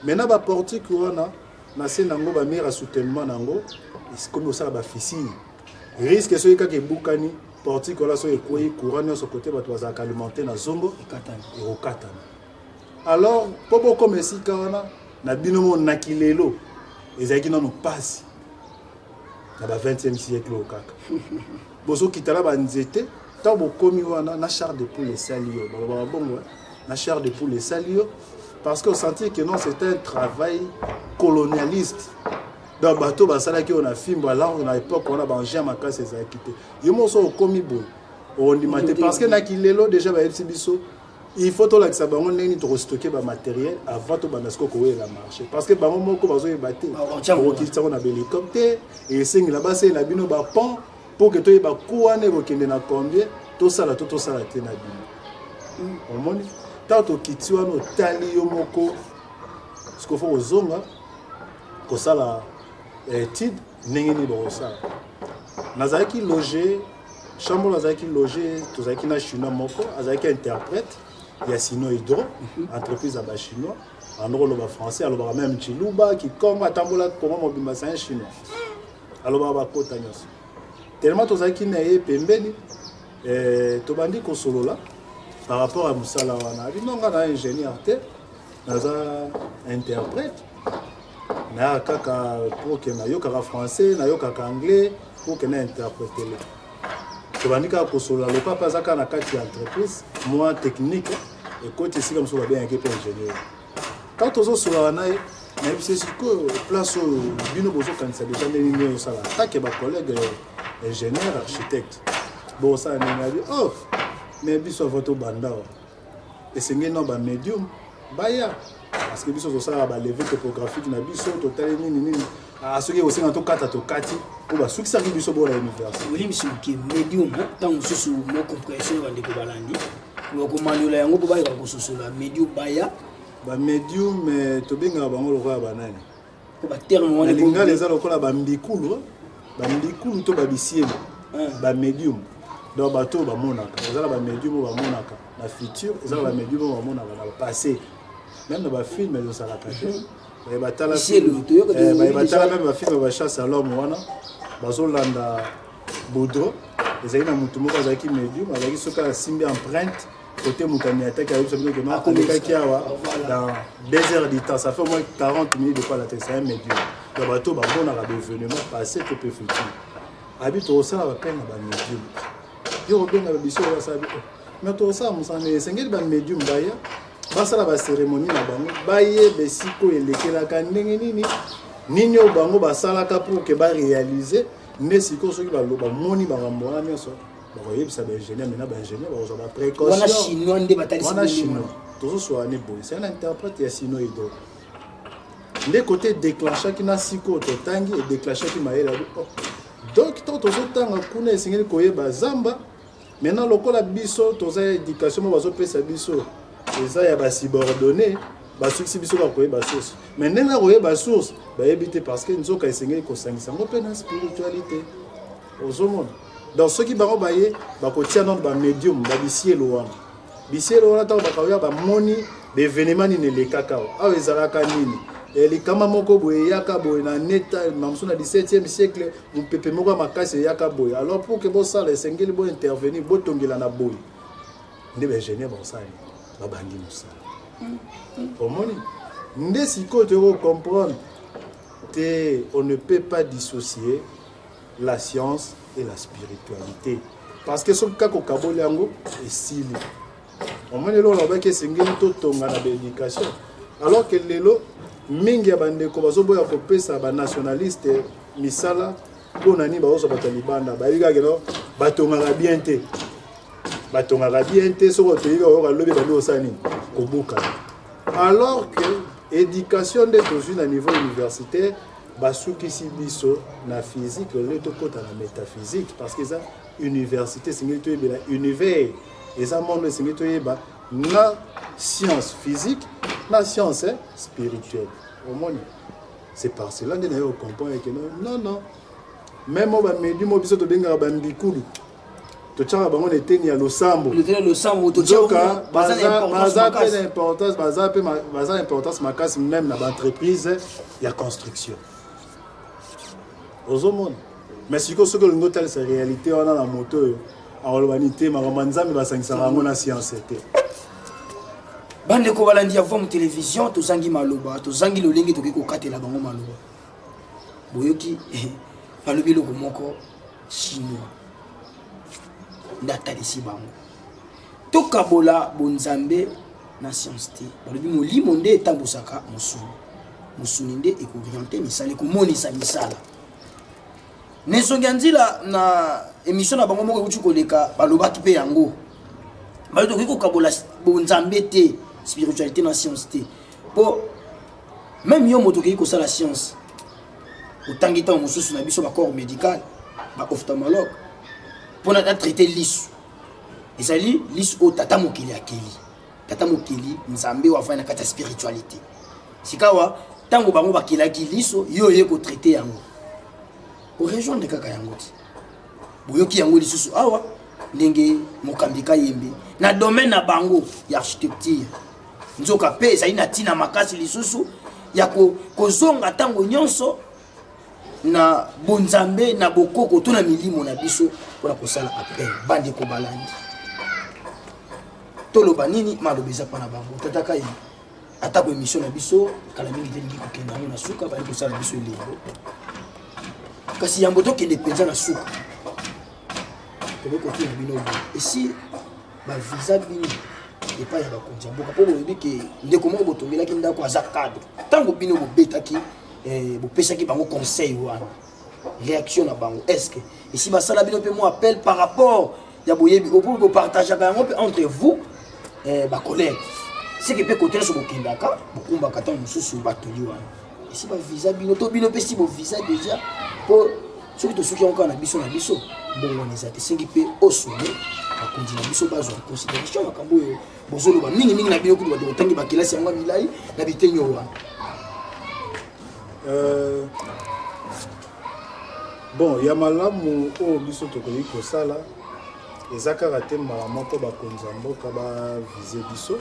Maintenant baportique wana na se nango, bamur ya soutènement nango ekomi kosala bafissure. Risque, soki kaka ebukani portique wana, soki ekwei, courant nyonso kote bato bazalaka alimenté na Zongo ekokatana. Alors mpo bokoma esika wana na bino monaki lelo, ezalaki nano mpasi na ba 20e siècle oyo. Kaka bozokita na banzete, ntango bokomi wana, na chair de poule esali yo, balobaka bongo, na chair de poule esali yo, parce que osentir que non, c'est un travail colonialiste. Donc bato basalaki oyo na fimbo. Alors na époque wana, baengin makasi ezalaki te. Yo moko so okomi boye, ondima te, parce que naki lelo déjà bayebisi biso. Il faut tolakisa bango ndenge nini tokostocker bamatériel avant tobanda sikoyo kowelela marché, parce que bango moko bazoyeba te. Okokitisa yango na bahélicoptère, esengela basalela bino bapont pour que toyeba ku wana ekokende na combien, tosala to tosala te na bino. Omoni, ntango tokiti wana, otali yo moko, sikoyo faut kozonga kosala étude ndenge nini bakosala. Nazalaki logé, chambre nazalaki logé, tozalaki na Chinois moko, azalaki interprète ya Sino Hydro, entreprise ya Bachinois. Ando koloba français, alobaka même Chiluba, Kikongo, atambola Kongo mobimba. C'est un Chinois, alobaka bakota nyonso. Tellement tozalaki na ye pembeni, tobandi kosolola par rapport ya mosala wana. Abi nonga na ingénieur te, naza interprète, nayaka kaka pour que nayokaka français, nayokaka anglais, pour que na interprétele. Tobandi kaka kosolola. Lokola mpe aza kaka na kati ya entreprise, mwa technique ekoti esika mosusu, babengaki mpe ingénieur. Quand tozosolola na ye, nayebisi sikoyo place oyo bino bozokanisa déjà ndenge nini osala take bacollègue ingénieur architecte bosala ndenge. Abi: "Oh, mais biso avant tobanda awa, esengeli na bamédium baya, parce que biso tosalaka balevés topographique na biso, totali nini nini. Ah, soki ekosenga tokata, tokati mpo basukisaki biso bola université." Olimbisi moke, médium, ntango mosusu mo compréhension ya bandeko balandi, bakomaniola yango mpo bayeba kososola médium baya. Bamédium, tobengaka bango lokola banani? Mpo baterme wana lingala eza lokola bambikulu, bambikulu to babisiemi. Bamédium, donc bato oyo bamonaka, eza na bamédium oyo bamonaka na futur, eza na bamédium oyo bamonaka na passé. Même na bafilm ezozalaka te, batala batala même bafilm ya bachasse à l'homme wana, bazolanda Boudreau, ezalaki na motu moko azalaki médium, azalaki soki asimbi empreinte côté moto aniataki, ayebisa bino ke non, alekaki awa dans 2 heures du temps, ça fait au moins 40 minutes depuis la tête. C'est un médium, donc bato bamonaka baévénement passé to mpe futur. Abi tokosala bapene na bamédium, yo kobenga biso basala, mais tokosala mosala ndenge esengeli. Bamédium baya, basala bacérémonie na bango, bayeba esika oyo elekelaka ndenge nini, nini oyo bango basalaka pour que baréalise. Nde sikoyo soki bamoni makambo wana nyonso, bakoyebisa baingénieur. Maintenant baingénieur bakozwa baprécaution. Chinois nde batalisi. Wana Chinois tozoswala ne boye, c'est un interprète ya Sino Hydro. Nde côté déclenchaki na sikoyo totangi, edéclenchaki mayele. Abi: "Oh, donc ntango tozotanga kuna, esengeli koyeba zamba." Maintenant lokola biso toza éducation mo bazopesa biso eza ya basubordonné, basukisi biso kaka koyeba source, mais ndenge ya koyeba source bayebi te, parce que nzoka esengeli kosangisa yango mpe na spiritualité. Ozomona, donc soki bango baye, bakotia nano bamédium, babisielo wana. Bisielo wana, ntango bakaoya, bamoni baévénement nini elekaka awa, awa ezalaka nini, likama moko boye eyaka boye na neta mamosu na 17e siècle, mopepe moko ya makasi eyaka boye. Alors pour que bosala, esengeli bointervenir, botongela na boye. Nde baingénieur bakosala nini? Babandi mosala. Omoni nde sikoyo toyoko comprendre te, on ne peut pas dissocier la science et la spiritualité, parce que soki kaka okaboli yango, esili. Omoni eloko nalobaki, esengeli totonga na baéducation, alors que lelo mingi ya bandeko bazoboya kopesa banationaliste misala. Mpo na nini? Bazozwa bato ya libanda, bayebi kaka keno batongaka bien te, batongaka bien te. Soki otoyebi, oyoka lobi bandi kosala nini? Kobukana. Alors que éducation nde tozwi na niveau universitaire, basukisi biso na physique, lelo tokɔta na métaphysique, parce que eza université, esengeli toyebela univers, eza monde, esengeli toyeba na science physique, na science spirituelle. Omoni, c'est par cela nde naye ocomprendre que non, non, même oyo bamédium oyo biso tobengaka bambikulu, totiaka bango na eteni ya losambo. Nzoka baza mpe na importance, baza mpe baza na importance makasi, même na baentreprise ya construction. Ozomona, mais sikoyo soki olingi otalisa réalité wana na moto oyo, akoloba nini? Te, makambo ya Nzambe basangisaka yango na science te. Bandeko balandi ya Vom Télévision, tozangi maloba, tozangi lolenge tokoki kokatela bango maloba. Boyoki, balobi eloko moko, Chinois nde atalisi bango tokabola bonzambe na science te. Balobi molimo nde etambusaka mosuni, mosuni nde ekooriente misala, ekomonisa misala. Na esongi ya nzila, na émission na bango moko ekuti koleka, balobaki mpe yango, balobi tokoki kokabola. Bonzambe te, spiritualité na science te, mpo même yo moto okei kosala science, otangi ntango mosusu na biso bacorps médical, baophtalmologue, mpona atraite lisu, ezali lisu oyo Tata Mokili akeli, Tata Mokili Nzambe oyo afandi na kati ya spiritualité. Sikawa ntango bango bakelaki liso, yo oye kotraite yango, orejoindre kaka yango ti boyoki yango lisusu awa, ndenge mokambi Kayembe na domaine na bango ya architecture. Nzoka mpe ezali na ntina makasi lisusu ya kozonga ntango nyonso na bonzambe, na bokoko to na milimo na biso mpona kosala appel. Bandeko balandi, toloba nini? Maloba eza mpa na bango. Tata Kayembe, atako émission na biso kala mingi te elingi kokende yango na suka, bali kosala biso elembo, kasi yambo tokende mpenza na suka, tokoki kotuna bino boye: esi bavisa bino epai ya bakonzi ya mboka? Mpo boyebi ke ndeko moko botongelaki ndako aza cadre. Ntango bino bobetaki, bopesaki bango conseil wana, réaction na bango, est ce que esi basala bino mpe mwa appel par rapport ya boyebi opo bopartageaka yango mpe entre vous, bacollègue, seke mpe kote nyonso bokendaka, bokumbaka ntango mosusu batoli wana, esi bavisa bino to bino mpe si bovisa déjà? Mpo soki tosuki yango kaka na biso na biso, mbongo wana eza te. Esengi mpe osone bakonzi na biso bazwa en considération makambo oyo bozoloba mingimingi na bino kutu bato botangi bakelasi yango ya milai na biteni oyo wana. Bon, ya malamu oyo biso tokoki kosala eza kaka te mbala moko bakonzi ya mboka bavise biso.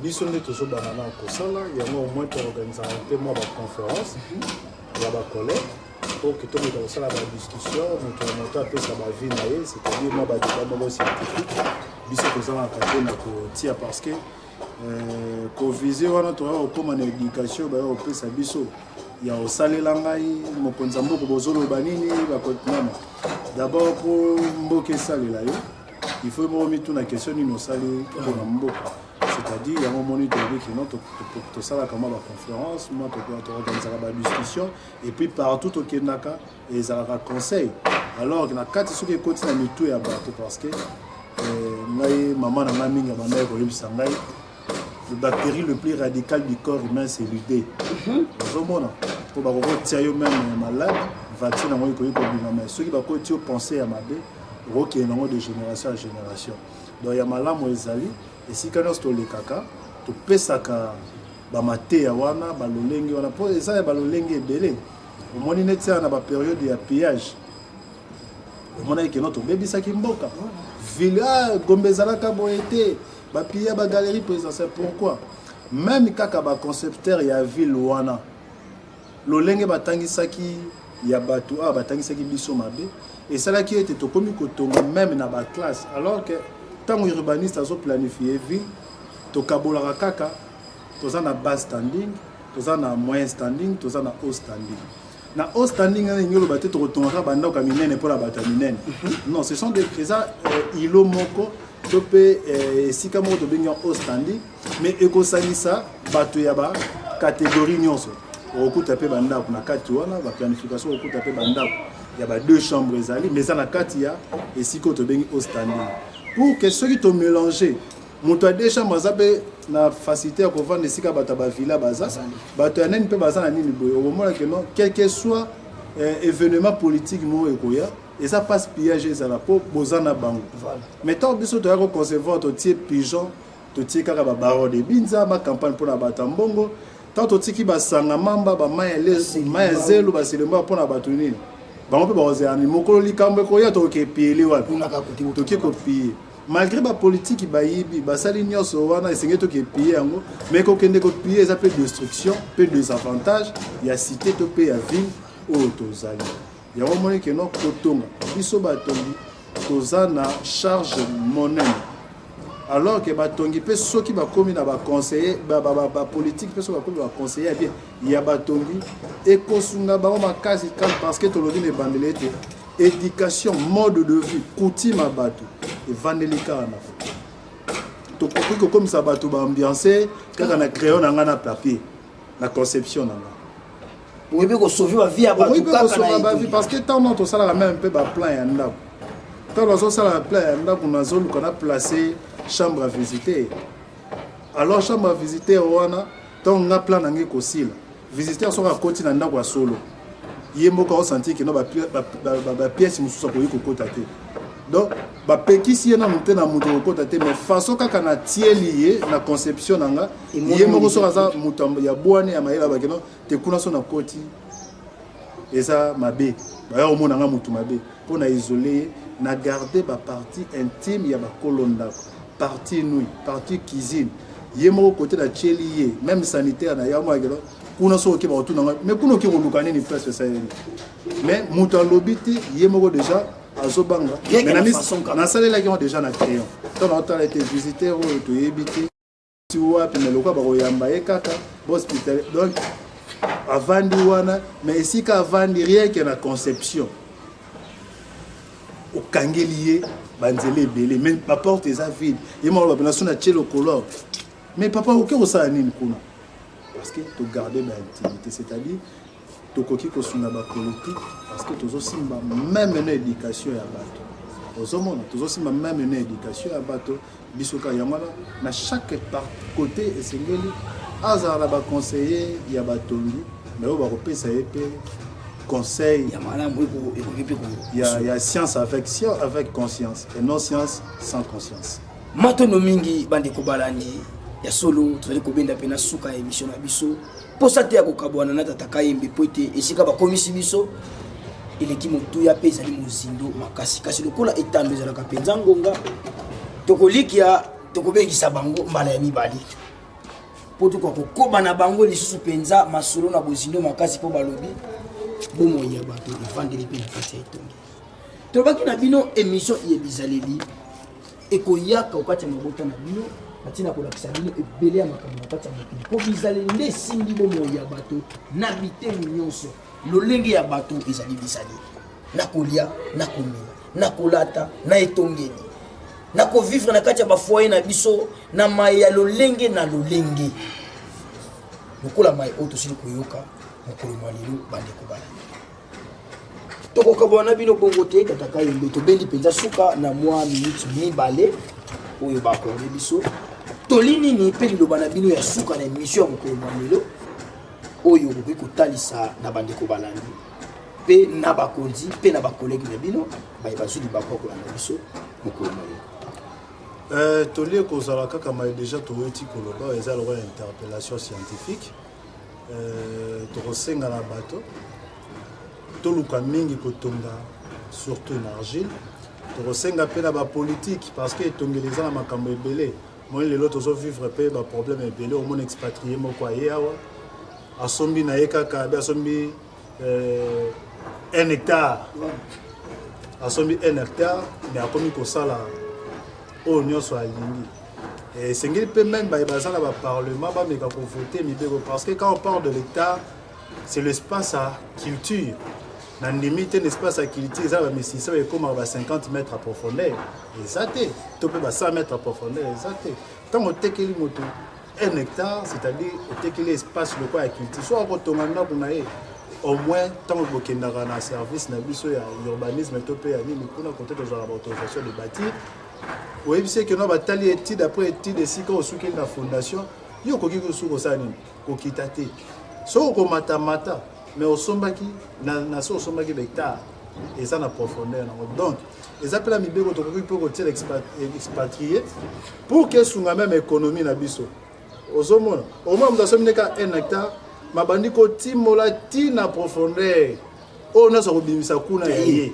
Biso nde tozobanda na kosala yango. Au moins toorganisaka mpe mwa baconférence ya bacollègue pour que tomeka kosala badiscussion, moto na moto apesa baavis na ye, c'est-à-dire mwa badébat moko scientifique. Biso tozalaka te na kotia, parce que kovise wana, toya kokóma na éducation baya kopesa biso ya kosalela ngai mokonzi ya mboka. Bozoloba nini? Nano d'abord, mpo mboka esalela yo, il faut moko mituna question: nini osali mpona mboka? C'est-à-dire yango omoni tolobi kino tosalaka mwa baconférence, mwa toorganisaka badiscussion, et puis partout tokendaka ezalaka conseil. Alors na kati, soki ekoti na mitu ya bato, parce que ngai, mama na ngai mingi abandaki koyebisa ngai: le bactérie le plus radical du corps humain, c'est l'idée. Ozomona, mpo bakokotia yo même malade, vaccin yango ekoki kobima, mais soki bakoti yo pensée ya mabe, okokende yango de génération à génération. Donc ya malamu ezali, esika nyonso tolekaka, topesaka bamateya wana, balolenge wana, mpo eza ya balolenge ebele. Omoni neti awa na bapériode ya pillage, omonaki keno tobebisaki mboka, ville Gombe ezalaka boye te, bapilla bagalerie présidentielle. Pourquoi? Même kaka baconcepteur ya ville wana, lolenge batangisaki ya bato awa, batangisaki biso mabe, esalaki ete tokomi kotonga même na baclasse, alors que ntango urbaniste azoplanifie ville, tokabolaka kaka: toza na bas standing, toza na moyen standing, toza na haut standing. Na haut standing wana, elingi oloba te tokotongaka bandako ya minene mpona bato ya minene. Non, ce sont des, eza ilo moko to mpe esika moko tobengi haut standing, mais ekosangisa bato ya bacatégorie nyonso. Okokuta mpe bandako na kati wana, baplanification, okokuta mpe bandako ya ba deux chambres ezali, mais eza na kati ya esika oyo tobengi haut standing, pour que soki tomélange, moto ya deux chambres aza mpe na facilité ya kovanda esika bato ya bavilla baza, bato ya nini mpe baza na nini boye. Okomona ke non, quel que soit événement politique moko ekoya, eza passe pillage ezala mpo boza na bango. Mais ntango biso toya koconcevoir, totie pigeon, totie kaka babaron de Binza, bacampagne mpona bato ya mbongo. Ntango totiki basanga mamba, bamai ya zelo, baselemba mpona bato nini, bango mpe bakozela ni mokolo likambo ekoya, tokoki epiyele wapi? Toki kopille malgré bapolitiki bayibi, basali nyonso wana, esengeli toki epille yango. Mais kokende kopille eza mpe destruction mpe désavantage ya cité to mpe ya ville oyo tozali. Yango omoni keno kotonga, biso batongi toza na charge monene, alors ke batongi mpe soki bakomi na baconseiller, bapolitique mpe soki bakomi baconseiller ya bien ya batongi, ekosunga bango makasi, parce que tolobi na ebandeli ete éducation, mode de vie, coutume ya bato evandeli kaka na tokoki kokomisa bato baambiance kaka na crayon na ngai, na papier, na conception na ngai. Oyebi kosauve bavie ya bato kaka na bavie, parce que ntango tosalaka même mpe baplan ya ndako, ntango nazosala plan ya ndako, nazoluka na place. Chambre à visiter. Alors chambre à visiter wana, ntango nga plan na ngai ekosila, visiteur soki akoti na ndako ya solo, ye moko aosentir kino bapièce mosusu akoki kokota te. Donc bapekisi ye nanu te na moto kokota te, mais façon kaka natieli ye na conception na nga, ye moko soki aza moto ya bwane ya mayele, abakeno te kuna so nakoti eza mabe, baya komona nga motu mabe. Mpo na isole ye, na garde bapartie intime ya bakolo ndako, partie nuit, partie cuisine, ye moko kote natieli ye même sanitaire na ye, amonakelo kuna soki oke bakotuna nga, mais kuna oke koluka nini? Place esaleli, mais moto alobi te, ye moko déjà azobanga. Nasalelaki yango déjà na crayon. Ntango naotala ete visiteur oyo toyebi te ti wapi, mais lokola bakoyamba ye kaka bahospital, donc avandi wana. Mais esika avandi, rien que na conception, okangeli ye banzela ebele, mais baporte eza vide. Ye moko bapena so na tie lokolo, mais papa, oke kosala nini kuna? Parce que togarde baintimité, c'est-à-dire tokoki kosunga bapolitique, parce que tozosimba même na éducation ya bato. Ozomona, tozosimba même na éducation ya bato. Biso kaka yango wana, na chaque côté esengeli azala na baconseiller ya batongi, mais oyo bakopesa ye mpe conseil ya malamu, ekoki mpe ya science avec science, avec conscience, et non science sans conscience. Matono mingi, bandeko balandi. Ya solo, tozali kobenda mpe na suka ya émission na biso. Mposa te ya kokabwana na tata Kayembe, po ete esika bakomisi biso eleki motuya mpe ezali mozindo makasi. Kasi lokola etando ezalaka mpenza ngonga, tokolikia tokobengisa bango mbala ya mibale mpo tokoka kokoba na bango lisusu mpenza masolo na bozindo makasi, mpo balobi bomoi ya bato evandeli mpe na kati ya etongi. Tolobaki na bino, émission ya bizaleli ekoyaka okati ya mabota na bino na ntina kolakisa bino ebele ya makambo na kati ya mokili, mpo bizaleli nde esimbi bomoi ya bato na bitemu nyonso. Lolenge ya bato ezali bizaleli na kolia, na komela, na kolata, na etongeli, na kovivre na kati ya bafoyer na biso, na mai ya lolenge na lolenge, lokola mai oyo tosili koyoka mokolo mwa lelo. Bandeko balandi, tokokabwana na bino bongo te. Tata Kayembe, tobendi mpenza suka na mwa minute 2 oyo baaccorder biso. Toli nini mpe liloba na bino ya suka na émission ya mokolo mwa lelo oyo okoki kotalisa na bandeko balandi mpe na bakonzi mpe na bacollègue na bino baye bazwi libaku ya kolanda biso mokolo mwa lelo? Tolie kozala kaka mai déjà toyoti koloba, eza lokola interpellation scientifique. Tokosenga na bato toluka mingi kotonga surtout na argile. Tokosenga mpe na bapolitique, parce que etongeli eza na makambo ebele. Moi lelo tozovivre mpe baproblème ebele. Omona expatrié moko aye awa, asombi na ye kaka abe asombi 1 hectare, asombi 1 hectare, mais akomi kosala oyo nyonso alingi. Esengeli mpe même baye baza na baparlement bameka kovote mibeko, parce que quand on parle de l'hectare, c'est l'espace à culture. Na ndimi te na espace ya culture eza bamisisa oyo ekomaka ba 50 mètres à profondeur, eza te, to mpe ba 100 mètres à profondeur, eza te. Ntango otekeli moto 1 hectare, c'est-à-dire otekeli espace lokola ya culture, so akotonga ndako na ye, au moins ntango bokendaka na service na biso ya urbanisme to mpe ya nini kuna kote tozwaka baautorisation de bâtir, oyebisi eke no batali étude après étude, esika osukeli na fondation, yo okoki kosuki kosala nini? Kokita te. Soki okomatamata, mais osombaki na so osombaki bahectare eza na profondeur nango. Donc eza mpe na mibeko tokoki mpe kotiela expatrié pour que esunga même économie na biso. Ozomona, omona moto asombi neka 1 hectare, mabandi kotimola ti na profondeur, oyo nyonso akobimisa kuna ya ye.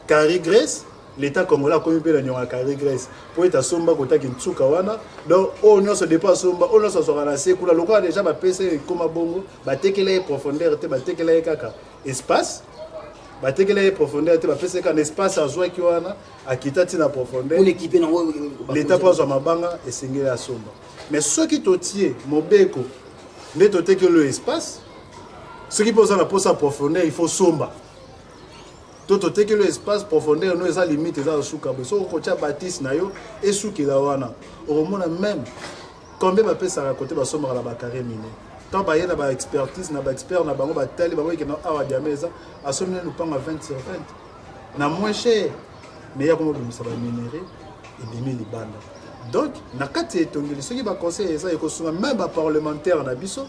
Carré Grèce, l'État congolais akomi mpe na niongo ya Carré Grèce mpo ete asomba kotaki ntsuka wana. Donc oyo nyonso depo asomba, oyo nyonso azwaka na se kuna, lokola déjà bapesa ye ekóma bongo, batekela ye profondeur te, batekela ye kaka espace. Batekela ye profondeur te, bapesa ye kaka na espace azwaki wana, akita ntina profondeur. L'État mpo azwa mabanga, esengeli asomba. Mais soki totie mobeko nde totekeli oyo espace, soki mpo oza na mposa profondeur, il faut somba. To totekeli oyo espace, profondeur no eza limite, eza na suka boye. Soki okotia batise na yo esukela wana, okomona même combien bapesaka kote basombaka na bacarré minier. Ntango baye na baexpertise na baexpert na bango, batali bango ekenda awa, diamant eza, asombi na lupango ya 20 sur 20 na moins cher, mais ya komobimisa baminerai. Ebimi libanda. Donc na kati ya etongeli, soki baconseil eza, ekosunga même baparlementaire na biso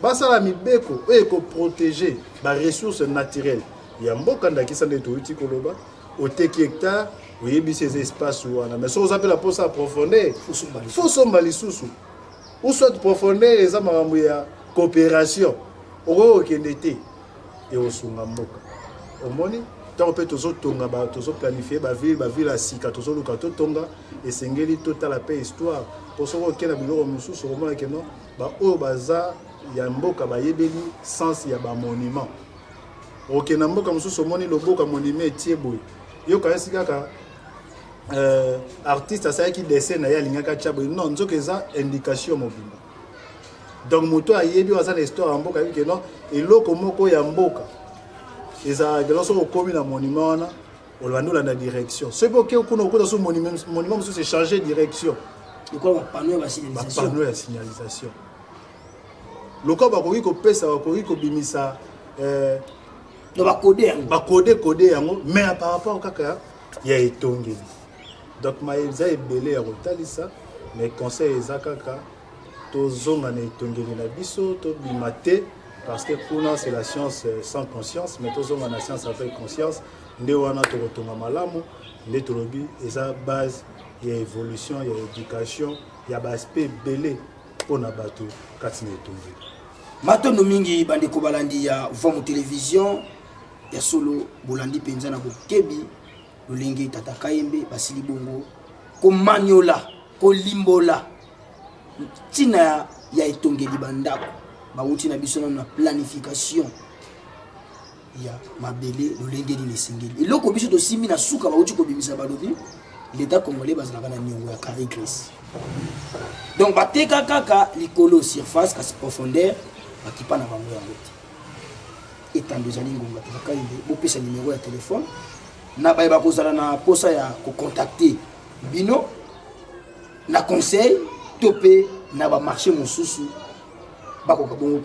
basala mibeko oyo ekoprotege baressource naturelle ya mboka. Ndakisa nde toyuti koloba, oteki hectare, oyebisi eza espace wana, mais soki oza mpe na mposa ya profondeur, faut somba lisusu, ou soit profondeur eza makambo ya coopération, okoki kokende te. Ekosunga mboka. Omoni, ntango mpe tozotonga, tozoplanifie baville, baville ya sika tozoluka totonga, esengeli totala mpe histoire, mpo soki okende na biloko mosusu, okomona que non, baoyo baza ya mboka bayebeli sens ya bamonument. Okende na mboka mosusu, omoni loboko ya monument etie boye, yokanisi kaka artiste asalaki dessin na ye, alingaki atya boye. Non, nzoka eza indication mobimba. Donc moto ayebi, oyo aza na histoire ya mboka, ayebi que non, eloko moko ya mboka ezalaka, soki okomi na monument wana, olandi, olanda direction. Soki oke kuna, okuta so monument mosusu echange direction. Lokola bapanneau ya basignalisation. Bapanneau ya signalisation, lokola bakoki kopesa, bakoki kobimisa Donc bakode yango. Bakode kode yango, mais par rapport kaka ya etongeli. Donc ma eza ebele ya kotalisa, mais conseil eza kaka tozonga na etongeli na biso, tobima te, parce que kuna c'est la science sans conscience, mais tozonga na science avec conscience. Nde wana tokotonga malamu. Nde tolobi eza base ya évolution, ya éducation, ya baaspect ebele mpona bato kati na etongeli. Matondo mingi, bandeko balandi ya Vomu Télévision. Ya solo, bolandi mpenza na bokebi lolenge tata Kayembe basili bongo komaniola, kolimbola ntina ya etongeli bandako. Bawuti na biso nano na planification ya mabele, lolenge nini esengeli. Eloko biso tosimbi na suka, bawuti kobimisa, balobi l'État congolais bazalaka na niongo ya carré gris. Donc bateka kaka likolo, surface, kasi profondeur bakipa na bango yango te. Etando ezali ngonga. Tata Kayembe, bopesa nimero ya telefone na baye bakozala na posa ya kocontacte bino na conseil to mpe na bamarché mosusu, bakoka bongo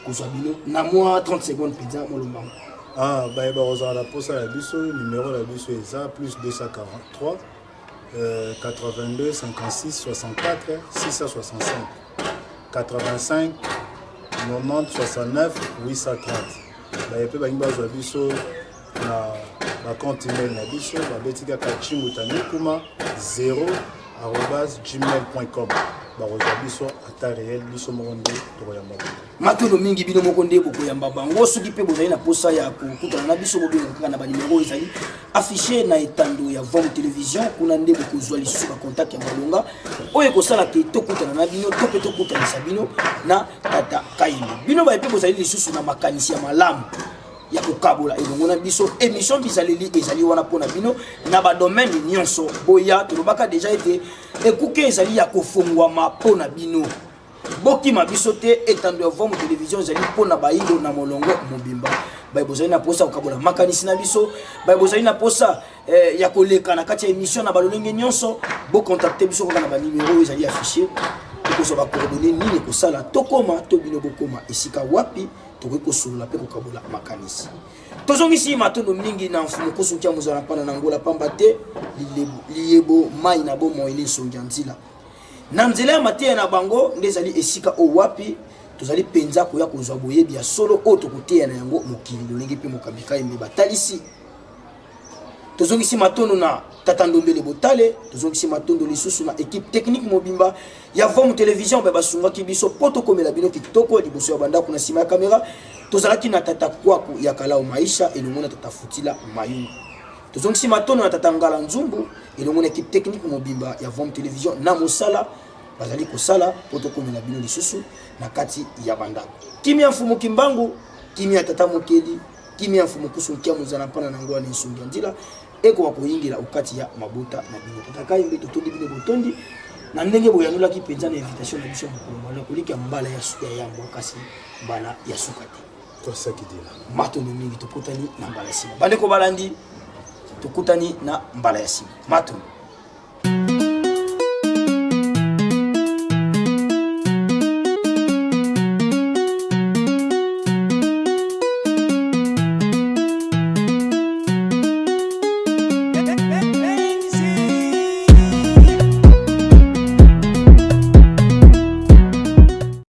kozwa bino na mwa 30 secondes mpenza molombango. Ah, baye bakozala na posa ya biso, numero na biso eza plus 243 82 56 64 665 85 90 69 830. Baye mpe balingi bazwa biso na bacompte email na biso, babeti kaka chimbuta mikuma 0@gmail.com, bakozwa biso ata réel, biso moko nde tokoyamba bango. Matondo mingi. Bino moko nde bokoyamba bango. Soki mpe bozali na posa ya kokutana na biso, bobenga kaka na banimero oyo ezali affiché na etando ya Vom Télévision. Kuna nde bokozwa lisusu bacontact ya malonga oyo ekosala ke tokutana na bino to mpe tokutanisa bino na tata Kayembe. Bino baye mpe bozali lisusu na makanisi ya malamu ya kokabola elongo na biso, émission Bizaleli ezali wana mpona bino na badomaine nyonso. Boya, tolobaka deja ete ekuke ezali ya kofungwama mpo na bino. Bokima biso te. Etando ya Vomu Télévision ezali mpona bayindo na molongo mobimba. Baye bozali na posa kokabola makanisi na biso, baye bozali na posa ya koleka na kati ya émission na balolenge nyonso, bocontacte biso kaka na banimero oyo ezali affiché. Tokozwa bacoordonnées nini ekosala tokóma to bino bokóma esika wapi tokoki kosolola mpe kokabola makanisi. Tozongisi matondo mingi na mfumu Kusukia Mozala mpana na Ngola, pamba te liyebo mai na bomoi ni nsongi ya nzila. Na nzela ya mateya na bango nde ezali esika oyo wapi tozali mpenza koya kozwa boyebi ya solo oyo tokoteya na yango mokili, lolenge mpe mokambi Kayembe batalisi. Tozongisi matondo na tata Ndombele Botale. Tozongisi matondo lisusu na équipe technique mobimba ya Vomu Télévision mpe basungaki biso mpo tokomela bino kitoko liboso ya bandako. Na nsima ya kamera tozalaki na tata Kwaku ya Kalao Maisha elongo na tata Futila Mayunga. Tozongisi matondo na tata Ngala Nzumbu elongo na équipe technique mobimba ya Vom Télévision na mosala bazali kosala mpo tokomela bino lisusu na kati ya bandako. Kimia mfumu Kimbangu, kimia tata Mokeli, kimia mfumu Kusu Nkia Mozala mpana na ngwani nsongi ya nzila ekoka koyingela okati ya mabota na bino. Tata Kayembe, totondi bino botondi na ndenge boyanolaki mpenza na invitation na biso ya mokolo mwana kolika mbala ya yambo, kasi mbala ya suka te. Tosakidila. Matondo mingi. Tokutani na mbala ya nsima. Bandeko balandi, tokutani na mbala ya nsima. Matondo.